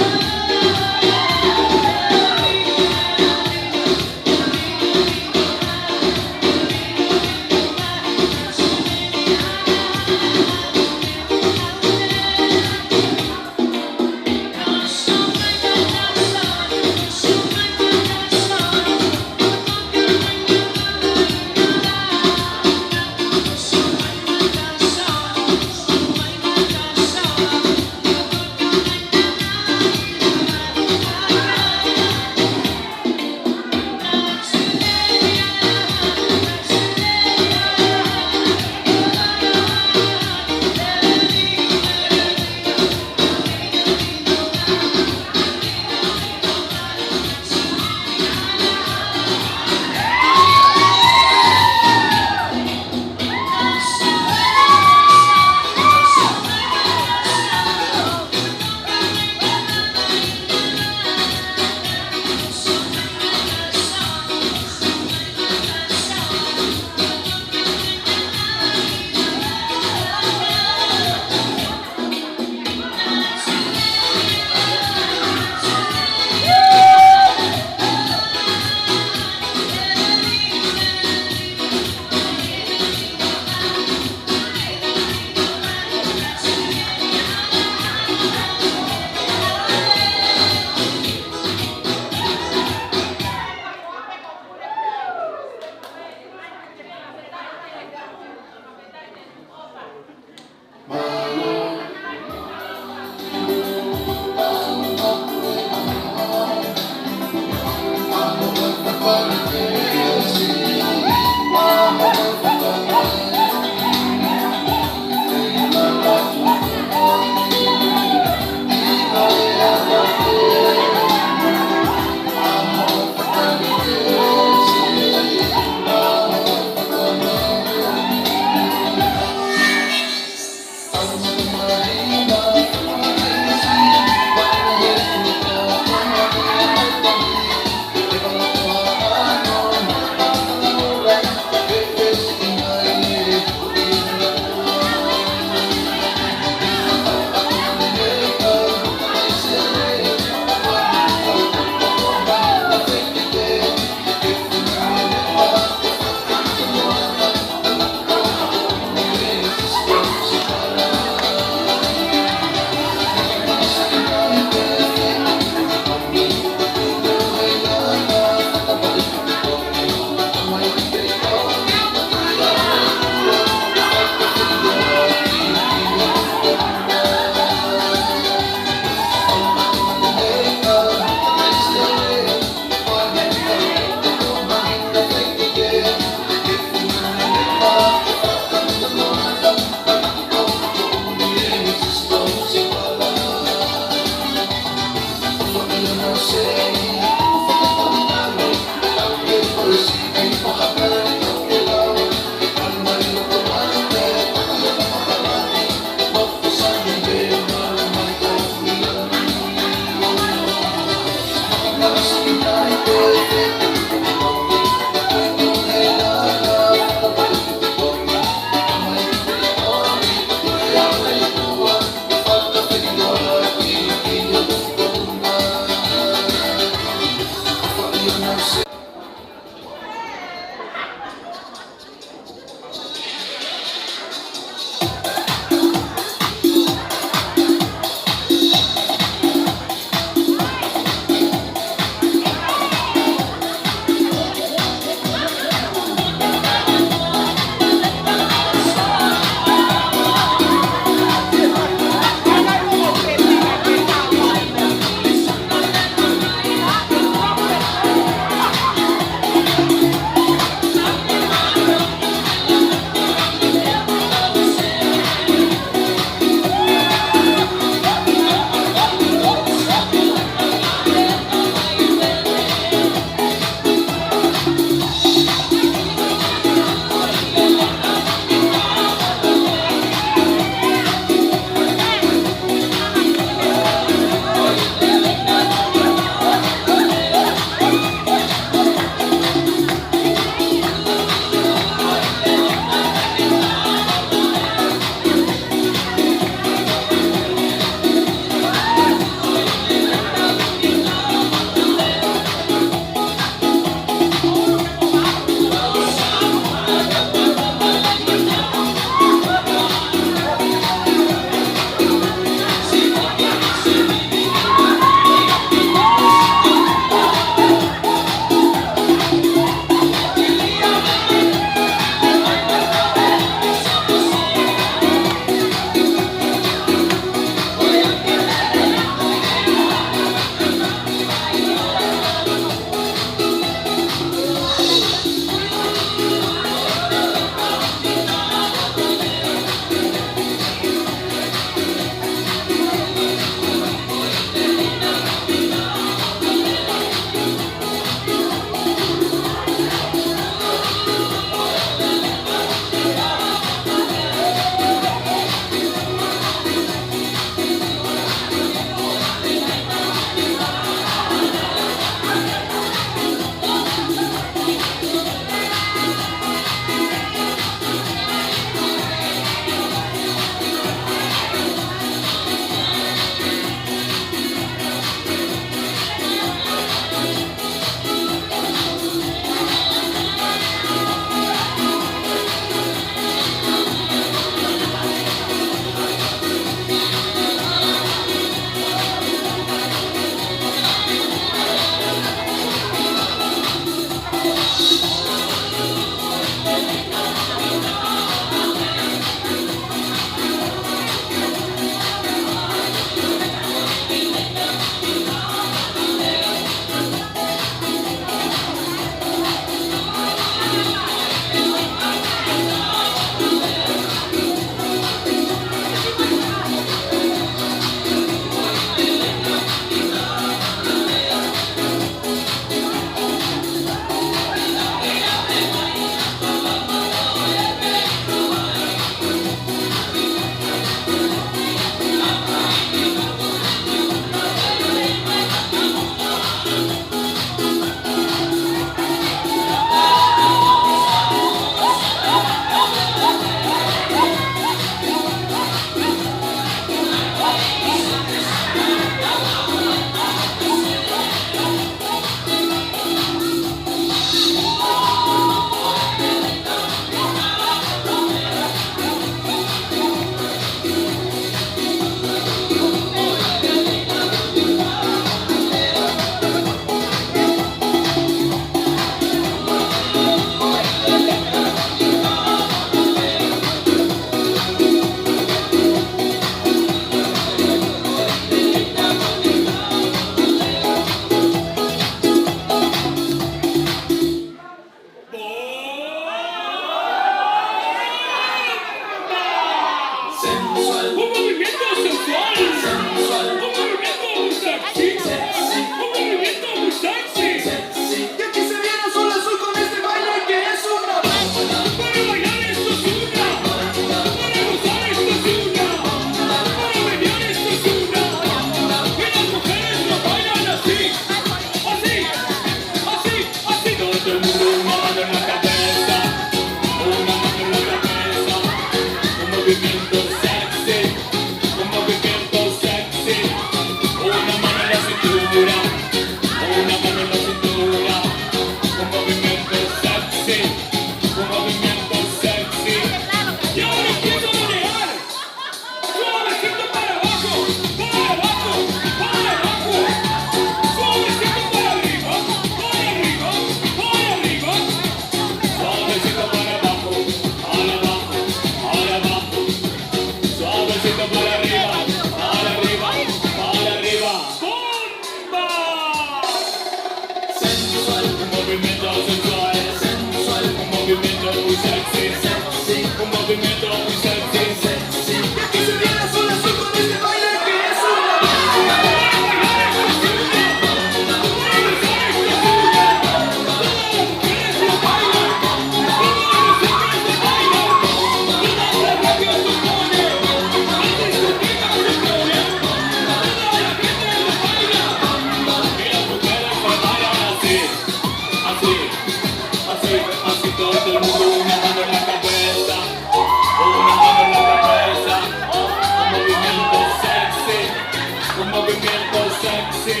Movimiento sexy,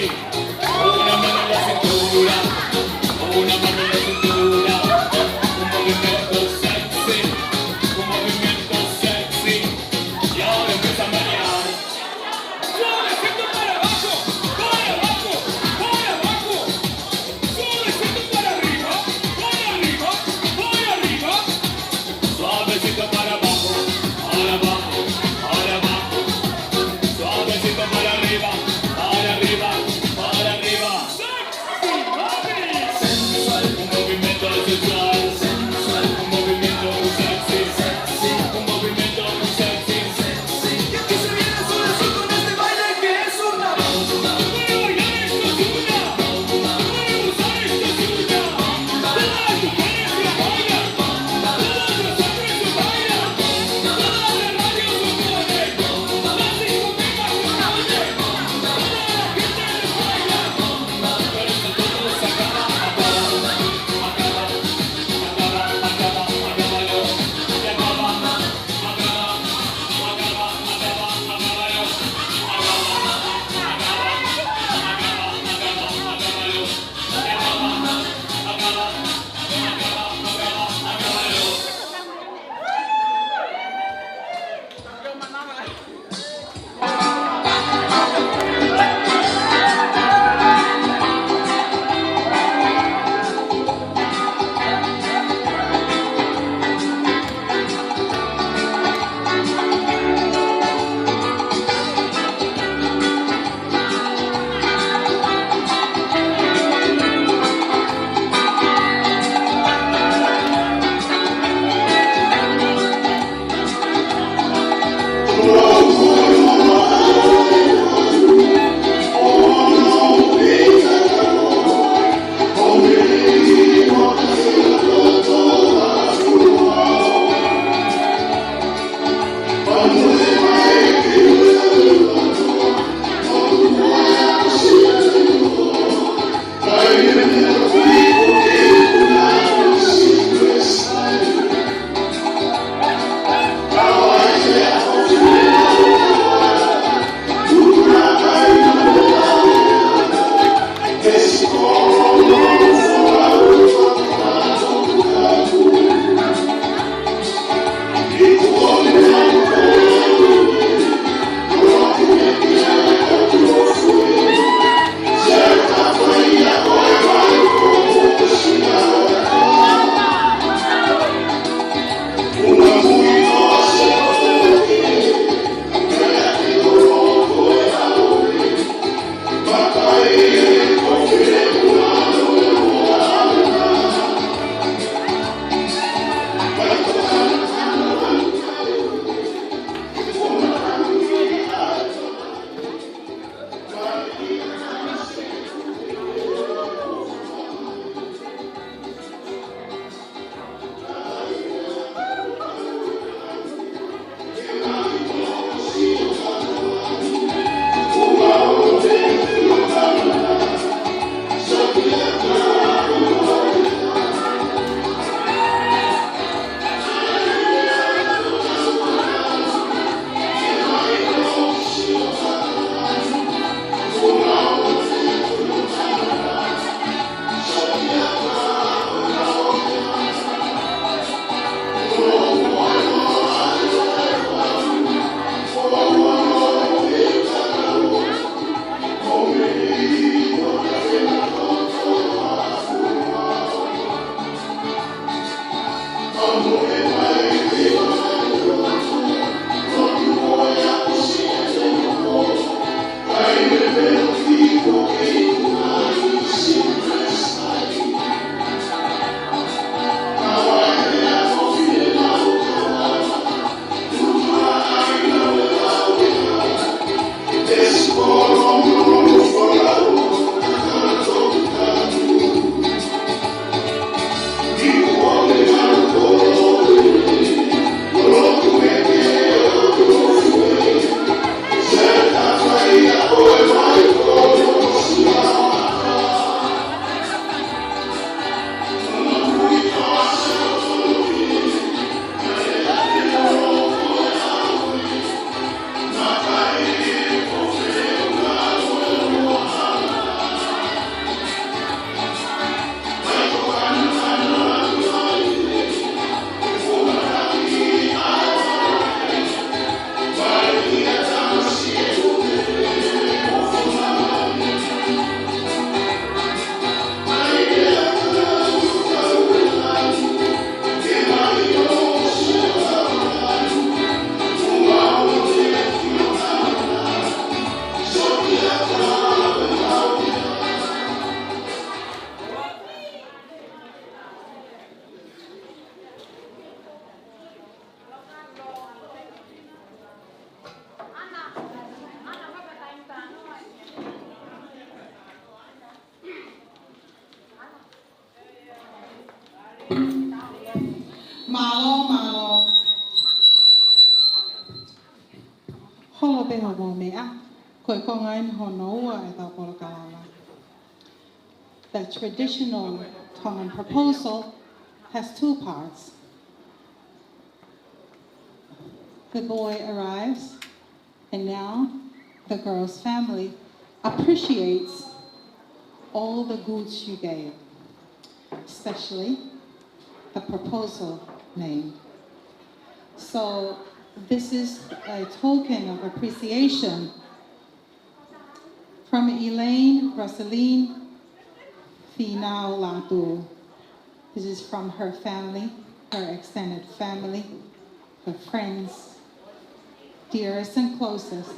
una mano en la cintura, una mano en la cintura. Un movimiento sexy, un movimiento sexy. Y ahora empieza a marear. Suavecito para abajo, para abajo, para abajo. Suavecito para arriba, para arriba, para arriba. Suavecito para abajo, para abajo, para abajo. Suavecito para arriba, para arriba, para arriba. Sexy, mami. Sensual, un movimiento sensual. Sensual, un movimiento sexy. Sexy, un movimiento sexy. Sexy. Y aquí se viene suavecito con este baile que es una bomba. Voy a bailar esto, es una bomba. Voy a gozar esto, es una bomba. Todas las mujeres que bailan. Mālō, mālō. Holo pē hoʻomou meʻa, ko e konga eni hono ua ʻetau polokalama. The traditional Tongan proposal has two parts. The boy arrives, and now the girl's family appreciates all the goods you gave, especially the proposal name. So this is a token of appreciation from Elaine Rosaline Finau Latu. This is from her family, her extended family, her friends, dearest and closest.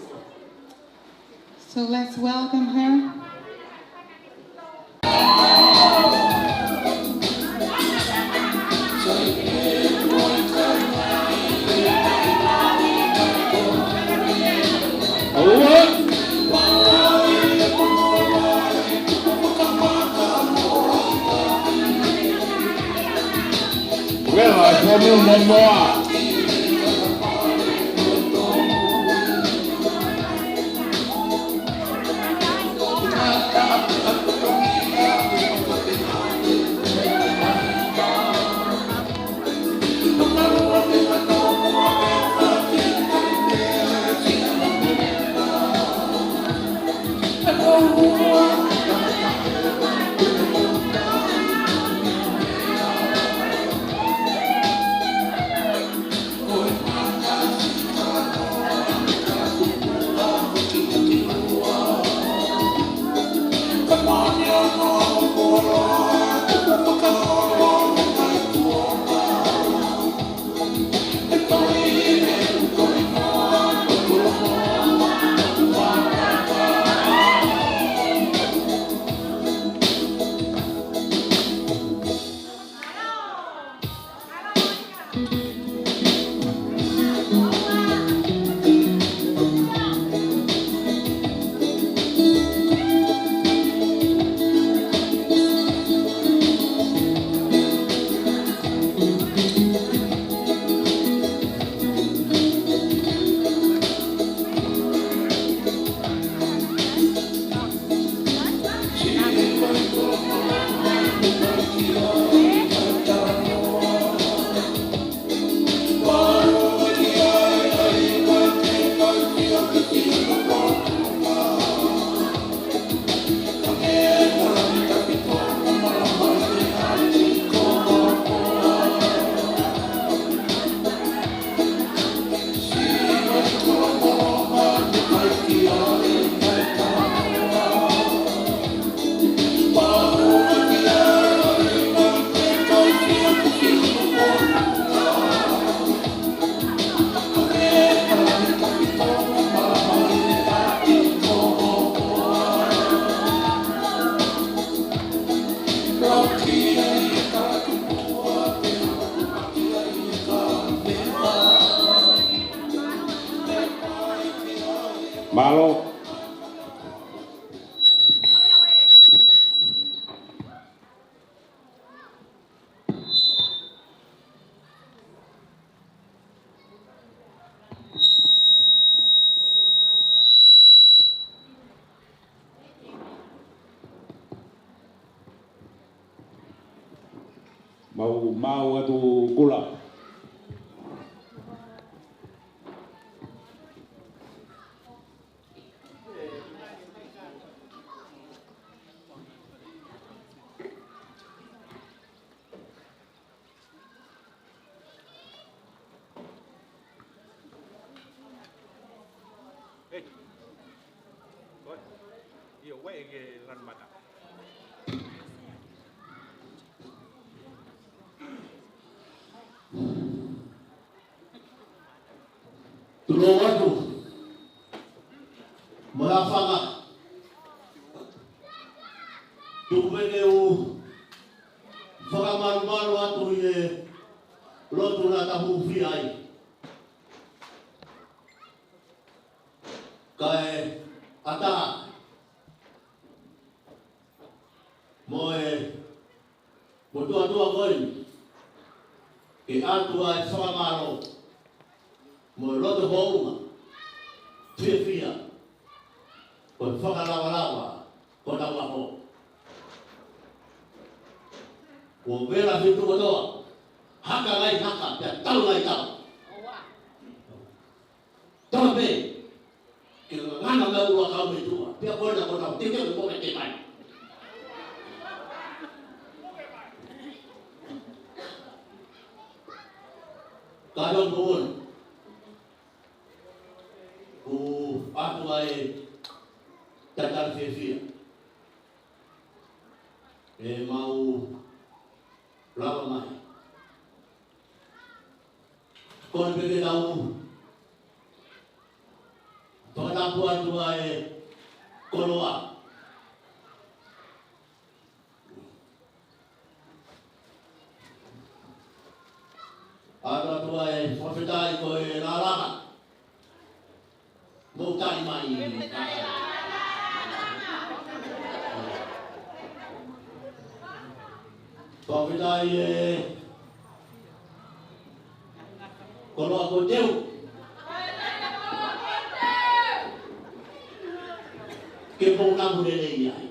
So let's welcome her. Well, I told you one more. Mālō. Mau, mau atu Kula. Hei. Koe. ʻIo, ue ke lan mata. Tulou atu. Malafanga. Tuku pē ke u fakamalumalu atu ʻi he lotu naʻa ta hūfia ai. Kae ʻatā mo e motuʻa tuʻa ko eni ke ʻatu ʻa e fakamālō mo e loto hounga fiefia ko e fakalavalava ko ʻetau ʻaho. Kuo vela fitu kotoa, haka ngaahi haka, pea tau ngaahi tau. Tau pē ke ngana ngau ua kau me tua, pea ko ena ko ʻetau teke mo ke te mai. Ka ʻi he ʻaho ni, ʻoku ʻatu ʻa e talitali fiefia ʻemau lava mai. Ko e peke tau fakatapu atu ʻa e koloa. ʻAtu atu ʻa e fakafetaʻi ko e lālanga. Mou tali mai. Fakafetaʻi e koloa ko Teu. Ke mou namu lelei ai.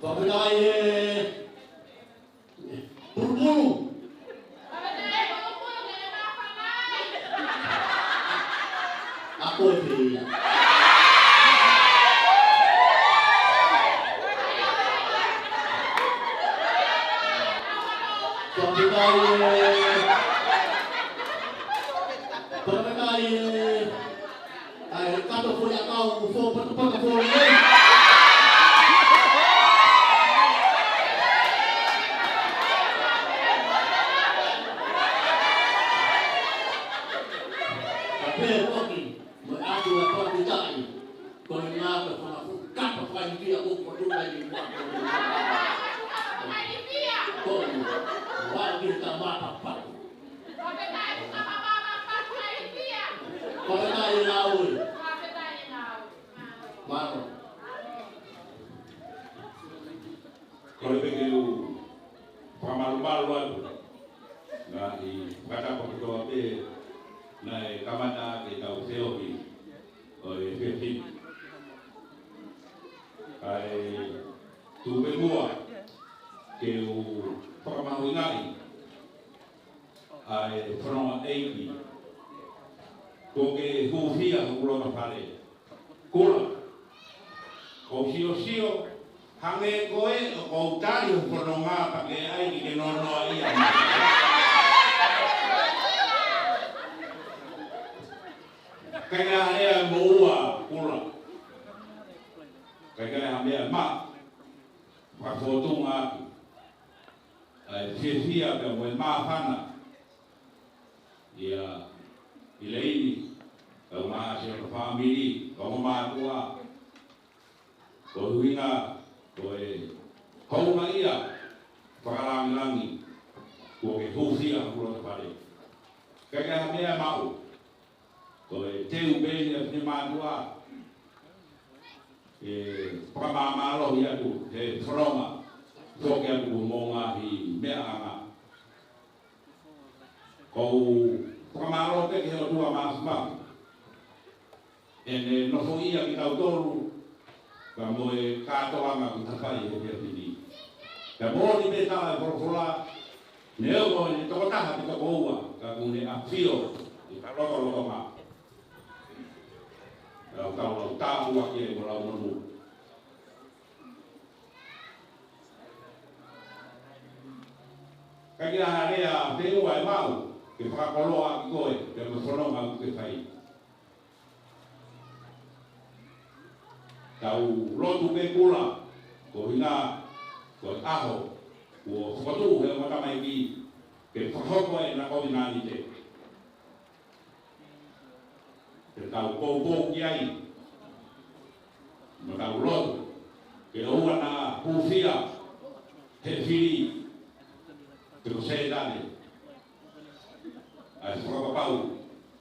Fakafetaʻi e pulupulu. ʻA koe pē ia. Fakafetaʻi e, fakafetaʻi e, ʻa e kato foʻi ʻakau fō patapata fō lelei. Ka pehē foki mo e ʻatu ʻa e fakafetaʻi, ko e ngaahi fana fu kapa fai kia ko ko tu mai ni wa ko ni. Ko ni. Wa ki ta ma pa pa. Fakafetaʻi e ngāue. Mālō. Ko e peke u fakamalumalu atu. Ngaahi fakatapu kotoa pē naʻe kamata ke tau feohi ʻo e fefine. Kae tuku pē muʻa ke u fakamahuʻingaʻi ʻa e fononga ʻeiki. Kuo ke hūfia hoku loto fale. Kula. Ko siosio, hangē ko e ʻoku ou tali hoku fononga pea ke ʻai ke ke nonoa ia. Kae ʻikai ha meʻa mo ua Kula. Kae ʻikai ha meʻa ma. Fakafōtunga atu ʻa e fiefia pea mo e māfana. ʻIa, ʻi he ʻaho ni, kau mā ʻa e fāmili, kau mā tua. Ko e ʻuhinga, ko e hounga ia, fakalāngilangi, kuo ke hūfia hoku loto fale. Kae ʻikai ha meʻa maʻu, ko e teu pē ia ʻa e mātuʻa. ʻE fakamāmālohi atu he fononga, foki atu ki hoʻomou ngaahi meʻaʻanga. ʻOku ou fakamālō pē ki he ʻOtua Māfimafi ʻene nofoʻia kitautolu, pea mo e kātoanga kuo ta fai he efiafi ni. Pea moʻoni pē tala e folofola, neongo ʻene tokotaha pe tokoua, ka kuo ne ʻafio ʻi he lotolotonga. Pea ʻoku tau lau tāpuaki ai mo lau monū. Ka ʻikai ha lea feʻunga ʻe maʻu ke fakakoloa ʻaki koe, pea mo e fononga ʻoku ke fai. Tau lotu pē Kula, ko e ʻuhinga, ko e ʻaho kuo fokotuʻu he ongo tamaiki, ke fakahoko ai ʻena kovinānite. Ke tau poupou ki ai, Mo tau lotu ke ʻoua naʻa hūfia he fili, pe ko Sētane ʻa e fakapapau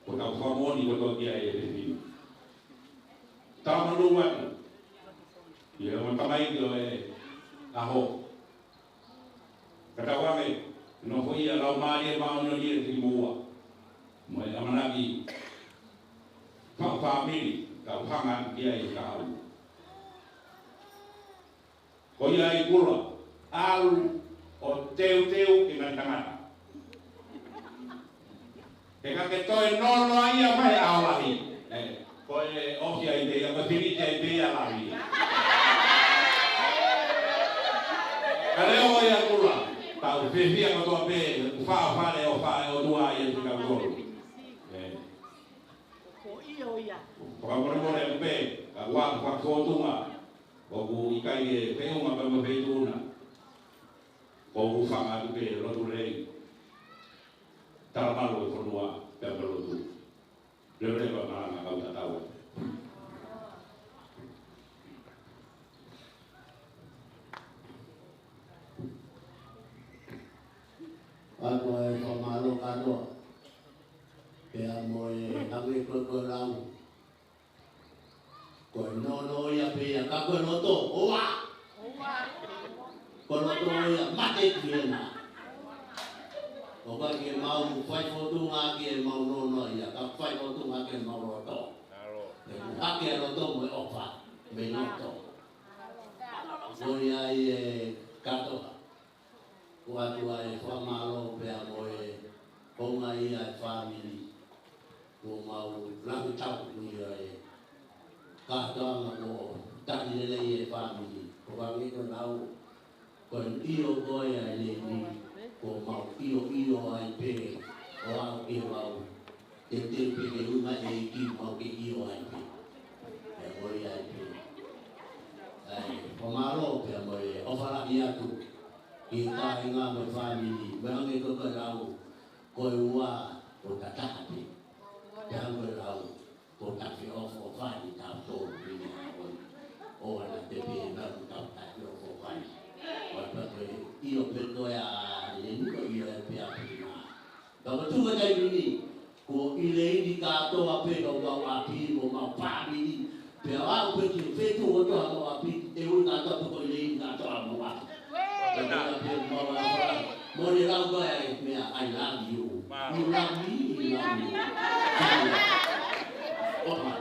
ko ʻetau fakamoʻoni kotoa ki ai ʻe he fili. Tau malu atu ʻi he ongo tamaiki ʻo e ʻaho. Ka tau ʻai ke nofo ʻi he Laumālie Māʻoniʻoni ʻiate kimoua mo e ʻamanaki fakafāmili, tau hanga atu ki ai he kahaʻu. Ko ia ai Kula, ʻalu ʻo teuteu ke ngali tangata. He ka ke toe nonoʻia mai ʻaho lahi, ē, ko e ʻosi ai pē ia, ko e finiti ai pē ia lahi. Ka leo ia Kula, tau fiefia kotoa pē, ʻoku fāfale ʻo fai ʻOtua ia te kau tolu. Ē. Ko ia ia. Fakamolemole atu pē, ka ʻoku fakafōtunga ʻoku ʻikai ke feʻunga pea mo e feituʻu na. ʻOku ou hūfanga atu pē, lotu lelei. Tala malu e fonua pea mo e lotu. Leveleva malanga kau tatau atu. Ako e fakamālō kātoa. Pea mo e hangē ko e, ko e lau. Ko e nonoʻia pē ia, ka ko e loto, ʻoua. Ko e loto ia, mate ki hena. ʻOku ʻikai ke mau fai fōtunga ke mau nonoʻia, ka fai fōtunga ke mau loto. He ʻoku hake ʻa e loto mo e ʻofa mei loto. Ko ia ai e kātoa. Ko e ʻOtua ʻe fakamālō pea mo e houngaʻia e fāmili. Kuo mau langi tau ia e kātoanga ko e taki lelei e fāmili. Ko e hangē ko e lau, ko e ʻio ko ia e leni, kuo mau ʻio ʻio ai pē, ʻo aʻu ki he lau. Teuteu pē ke ʻuhinga e ʻEiki mau ke ʻio ai pē. Pea ko ia ai pē. ʻAi, fakamālō pea mo e ʻofa lahi atu ki he kāinga mo e fāmili, mo e hangē ko e lau, ko e ua ʻo tataha pē. Pea hangē ko e lau, ko e taʻefeʻofoʻofani tautolu pē ni ʻa ʻoe. ʻOua naʻa te pehē naʻa tau taʻefeʻofoʻofani. ʻOua pē ko e ʻio pē ko e ʻa e leni ko e ʻio pē ʻa pē na. Ka ko e tuʻu ʻa e taimi ni, kuo ʻiloʻi kātoa pē ʻa homau ʻapi, mo homau fāmili. Pea aʻu pē ki he feituʻu kotoa homau ʻapi, ʻe ui kātoa pē ko e ʻiloʻi kātoa homau ʻapi. Pea pea pē homau ʻapi. Mo e lau ko e meʻa, I love you. You love me, you love me. ʻOfa.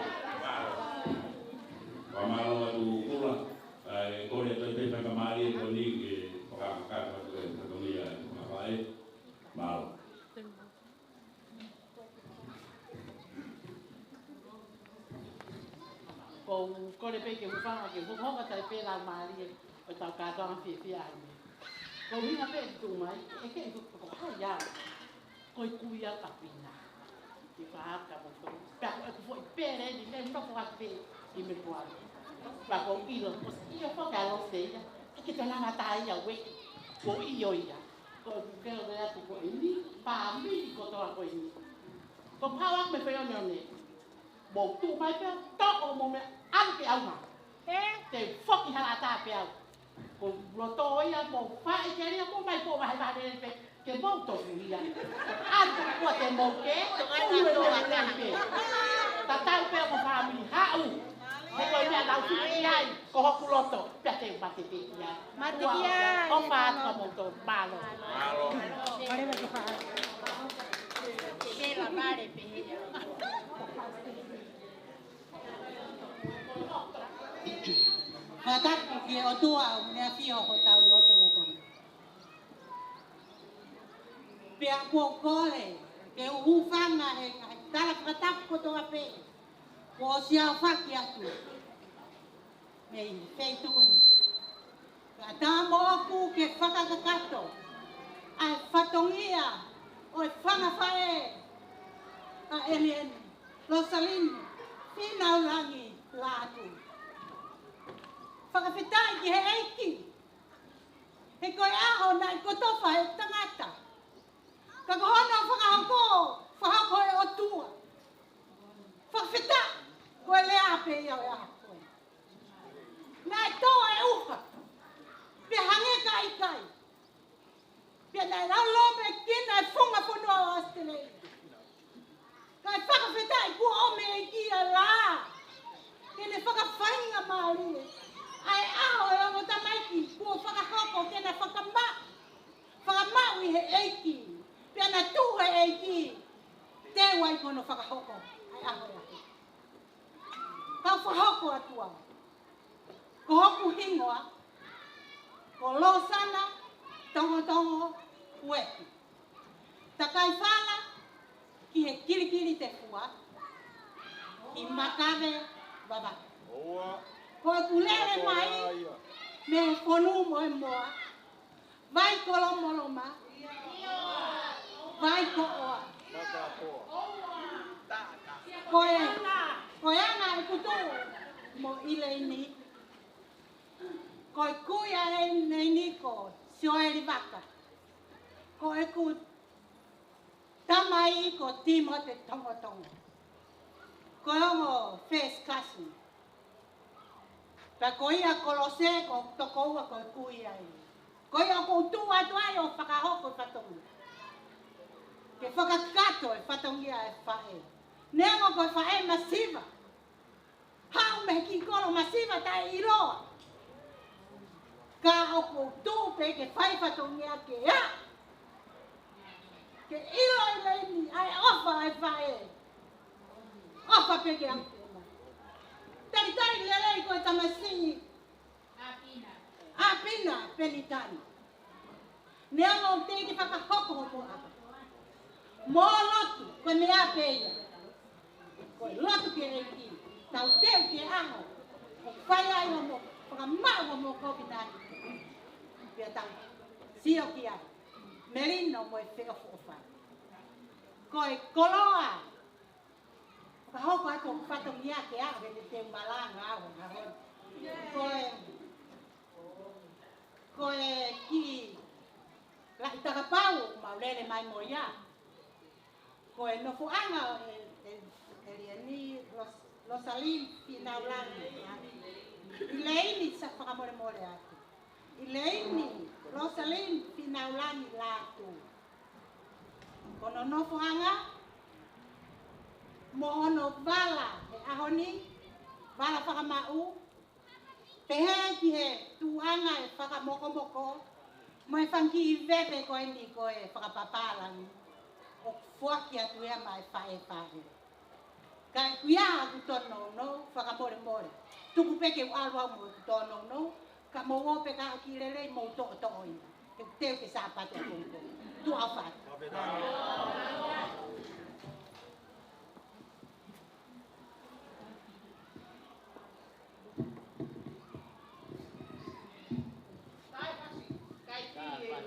Fakamālō atu Kula, ʻa e kole atu pē faingamālie ko eni ke fakakakato atu e fatongia e fakafaʻē. Mālō. Ko e kole pē ke u hūfanga ke u hokohoko atu ai pē laumālie ʻo ʻetau kātoanga fiefia ai. Ko e ʻuhinga pē ʻeku tuʻu mai, ʻe ke ʻi ko hai au. Ko e kui au kapina. ʻI fā ka mo ko. Pea ko ʻeku foʻi pele ni, me nofo atu pē ʻi Melepuale. Pea ko e ʻilo, ʻosi ʻio foki ʻa Lose ia. ʻIkai ke toe lava ʻa ia ʻo ʻai. Ko e ʻio ia. Ko ʻeku kole atu ko eni, fāmili kotoa ko eni. Ko e pau ʻaku mei Feioneone. Mou tuʻu mai pē, toʻo mo meʻa, ʻalu ke ʻauma. Ē? Te u foki hala ʻatā pē au. Ko e loto ia mo faʻi ke lia mo mai ko vahevahe lelei pē, ke mou tofu ia. ʻAlu ko ʻoua te mou ke, ʻoua te mou ke. Tatau pē mo fāmili haʻu. He ko e meʻa lau fili ai, ko hoku loto, pea te u mate pē ia. Mate ia. ʻOfa atu ka mou tō, mālō. Mālō. Ke la vale pē ia. Fakatapu ki he ʻOtua ʻoku ne ʻafio ʻi hotau lotolotonga. Pea ʻoku ou kole ke u hūfanga he ngaahi tala fakatapu kotoa pē kuo ʻosi aofaki atu mei he feituʻu ni. Kae ʻatā moʻoku ke fakakakato ʻa e fatongia ʻo e fanga faʻē ʻa ʻElieni Losaline Finaulangi Lātū. Fakafetaʻi ki he ʻEiki, he ko e ʻaho naʻe kotofa ʻe he tangata, ka ko hono fakahoko, fakahoko ʻe he ʻOtua. Fakafetaʻi, ko e lea pē ia ʻo e ʻaho ko ē. ʻe lau lōmekina e funga fonua ʻo ʻAositelēlia. Kae fakafetaʻi kuo ʻomi ʻe he ʻEiki ʻa e laʻā ke ne fakafaingamālie ʻa e ʻaho ʻo e ongo tamaiki kuo fakahoko ke na fakamaʻu, fakamaʻu ʻi he ʻEiki. Pea na tuʻu he ʻEiki, teu ai ko hono fakahoko ʻa e ʻaho ʻo e ʻaho. Kau fakahoko atu au. Ko hoku hingoa ko Losana Tongotongo Uetu. Takai fala ki he Kilikilitefua, ki Makave, Vavaʻu. Ko ʻeku lele mai mei he Fonumoemoa, Vaikolomoloma, Vaikoʻoa. Ko e, ko e anga ʻeku tuʻu mo ʻIleini. Ko e kui ʻa ʻIleini ko Sioeli Vaka. Ko ʻeku tamai ko Timote Tongotongo. Ko e ongo first cousin. Pea ko ia Kolose ko e tokoua ko e kui ai. Ko ia ʻoku ou tuʻu atu ai ʻo fakahoko e fatongia. Ke fakakakato e fatongia ʻa e faʻē. Neongo ko e faʻē masiva. Haʻu mei he kiʻi kolo masiva taʻeʻiloa. Ka ʻoku ou tuʻu pē ke fai fatongia ke ʻā. Ke ʻilo ʻIleini ʻa e ʻofa ʻa e faʻē. ʻOfa pē ke ʻalu pē mai. Talitali lelei ko e tamasiʻi ʻa Pina Penitani. Neongo ʻoku teʻeki fakahoko hoʻomo ʻaho. Mo lotu, ko e meʻa pē ia. Ko e lotu ki he ʻEiki. Tau teu ki he ʻaho ʻoku fai ai hoʻomo, fakamaʻu hoʻomo kovinānite. Pea tau sio ki ai. Melino mo e feʻofoʻofani. Ko e koloa. Fakahoko atu hoku fatongia ke aʻu he te u malanga au he ʻaho ni. Ko e, ko e kiʻi laʻi takapau ʻoku mau lele mai mo ia. Ko e nofoʻanga ʻo e, e, ʻElieni Ros-, Rosaline Finaulangi. ʻIleini sa fakamolemole atu. ʻIleini Rosaline Finaulangi Lātū. Ko hono nofoʻanga, mo hono vala he ʻaho ni, vala fakamaʻu, pehē ki he tuʻunga e fakamokomoko, mo e fanga kiʻi vepe ko eni ko e fakapapālangi, ʻoku foaki atu ia maʻa e faʻē faʻē. Ka ʻoku ʻi ai haʻaku tōnounou, fakamolemole. Tuku pē ke u ʻalu au mo ʻeku tōnounou, ka mou ō pē ka ʻaki lelei mou toʻotoʻo ia. Ke u teu ke Sāpate ʻapongipongi. Tuʻa ʻofa atu.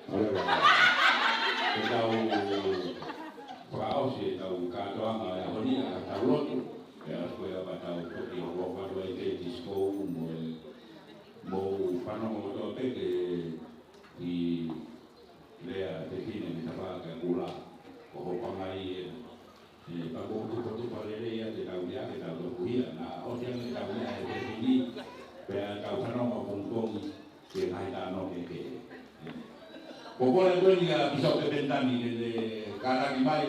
ʻOleva. Ke tau fakaʻosi ʻetau kātoanga ʻo e ʻaho ni ʻa ʻetau lotu. Pea ko ia pea tau toki ʻofa atu ai ki he siʻi sikou mo e, mo fanongo kotoa pē ki he lea ʻa e fefine mei Tafakakula, ko Hopangai ē. ʻE, pea ko e tupotupo lelei ia te tau ia, ke tau tokuhia, naʻa ʻosi ange tau ia he fefine, pea tau fanongo pongipongi ki he ngaahi talanoa kehekehe. Ko e kole ko eni kia Pīsope Penitani ke ne kātaki mai,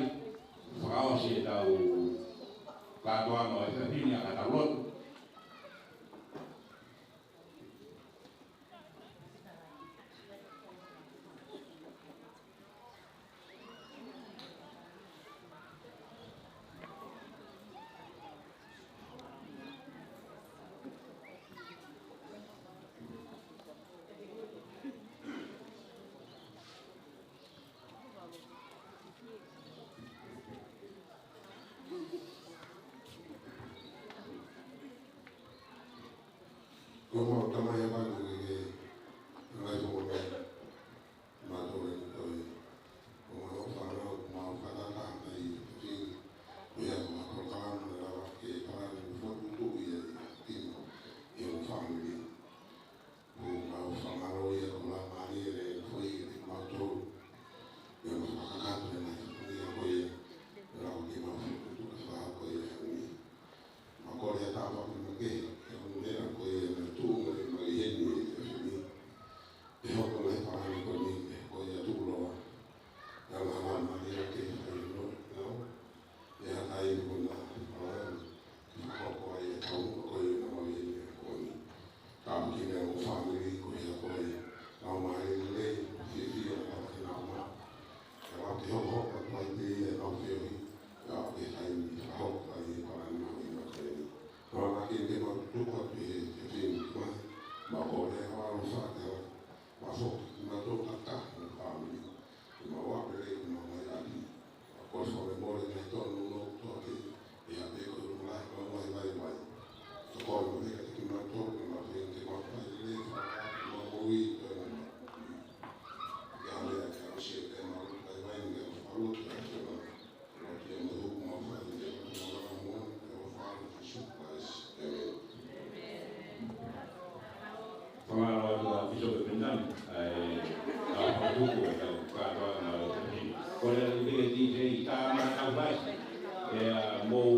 fakaʻosi ʻetau kātoanga ʻo e fefine ʻa ʻetau lotu. Ko mau tamai ʻa Patu ke ke ngai fo mai. Mātou e ko e, ko mau fānau, ko mau fakataha mai ki, ko ia ko mau polokalama ne lava ke palani ko fotu tu ia i tino, ia ko fāmili. Ko mau fakamālō ia ko la mali e foʻi ke mau tolu. Ia ko fakakakato e nai ia ko ia, e lau ke mau fotu tu ka fā ko ia e ui. Mau kole atu pē ke, ke ʻomi e lea ko ia ne tuʻu mo e mai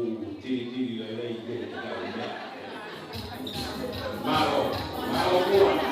Tili, tili, lelei, lelei, lelei. Mālō, mālō, mālō.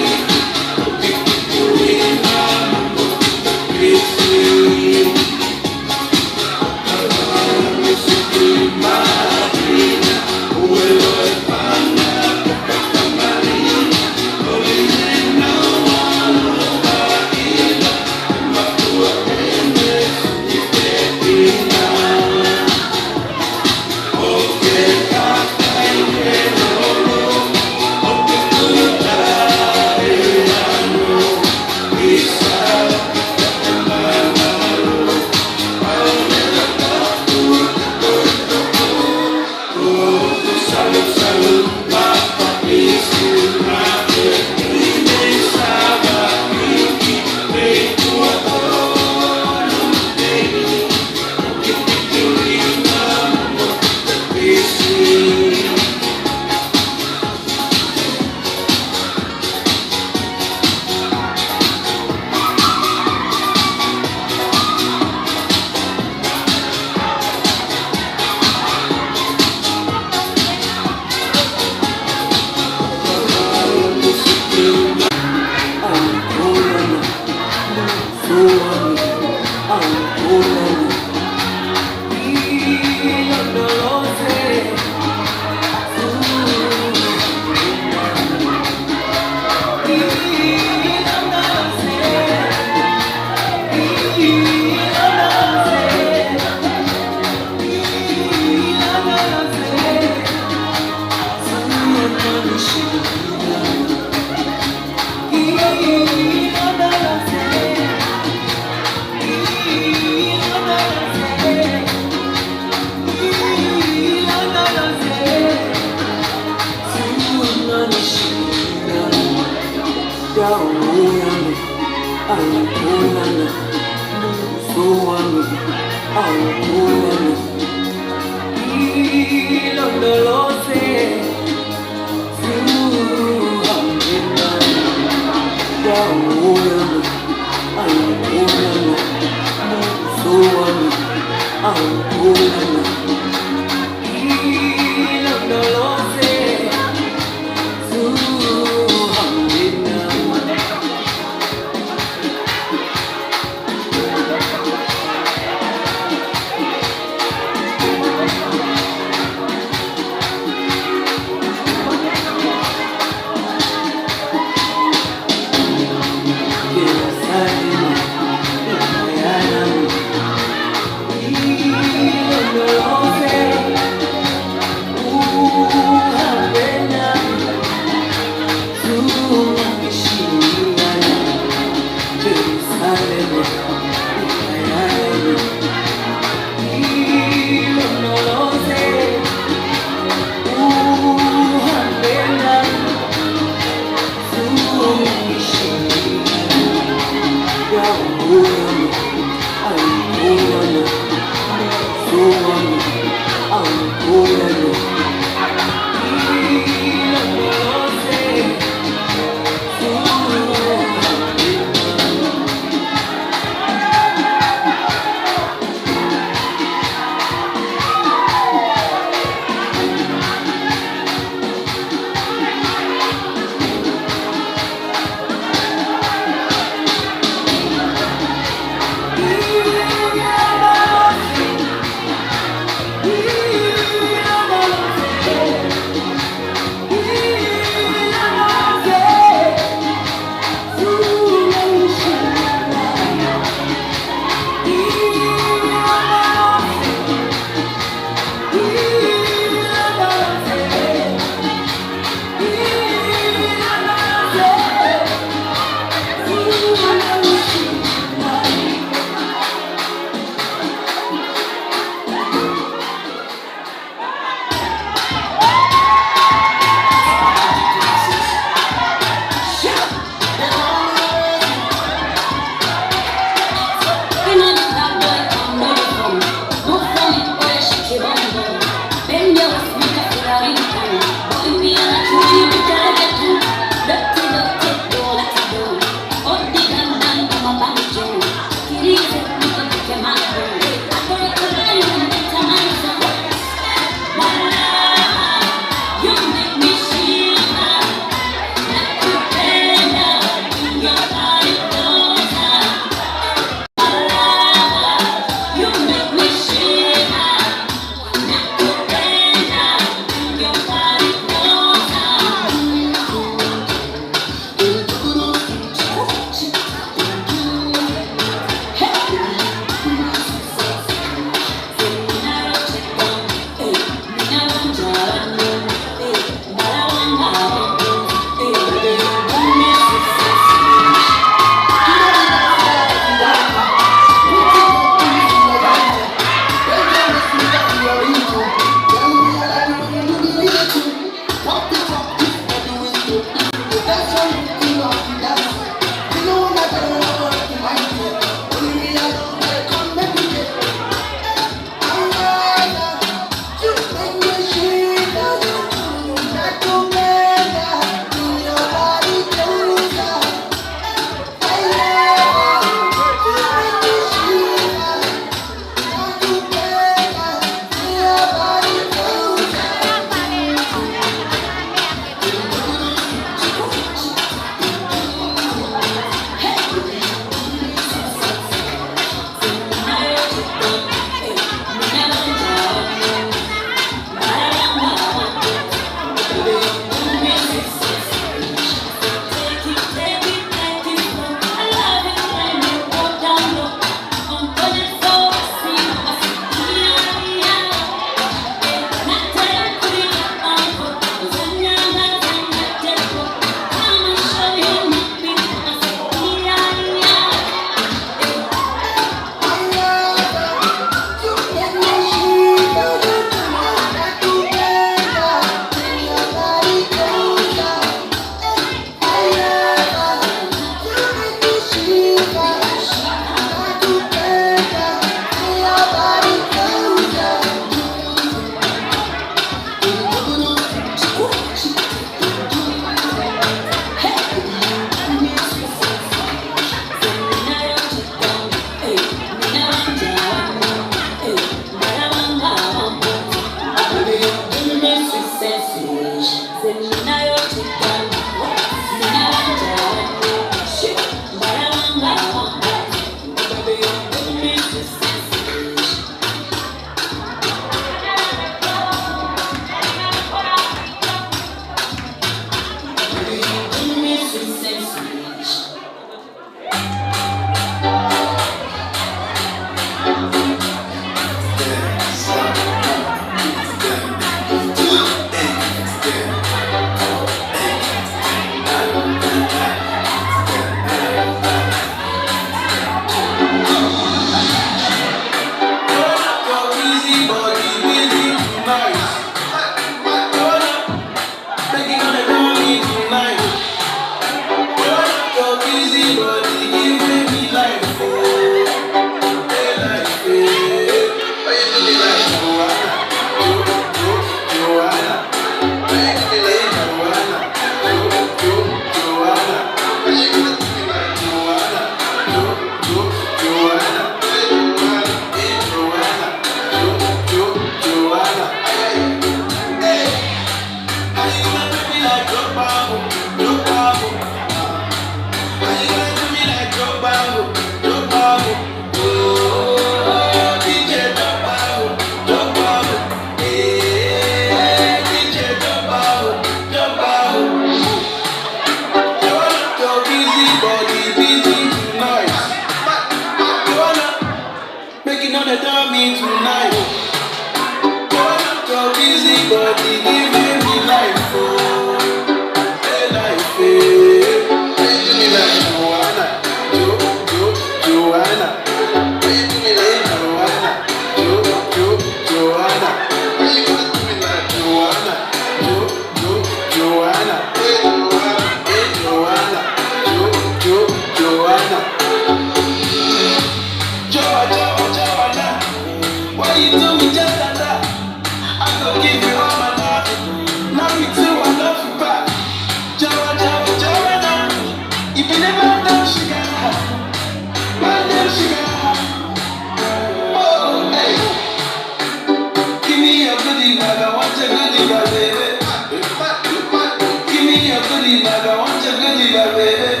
Diva, I want your good diva, baby.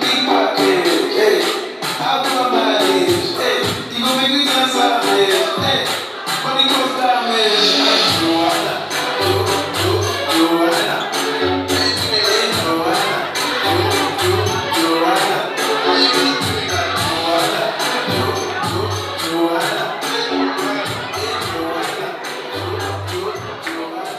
Big back, hey, hey. How do I manage? Hey, you gonna make me dance like this? Hey, money goes down, man. Joanna, Jo, Jo, Joanna. Hey, Joanna, Jo, Jo, Joanna. How you gonna do that, Joanna? Jo, Jo, Joanna. Hey, Joanna, Jo, Jo, Joanna.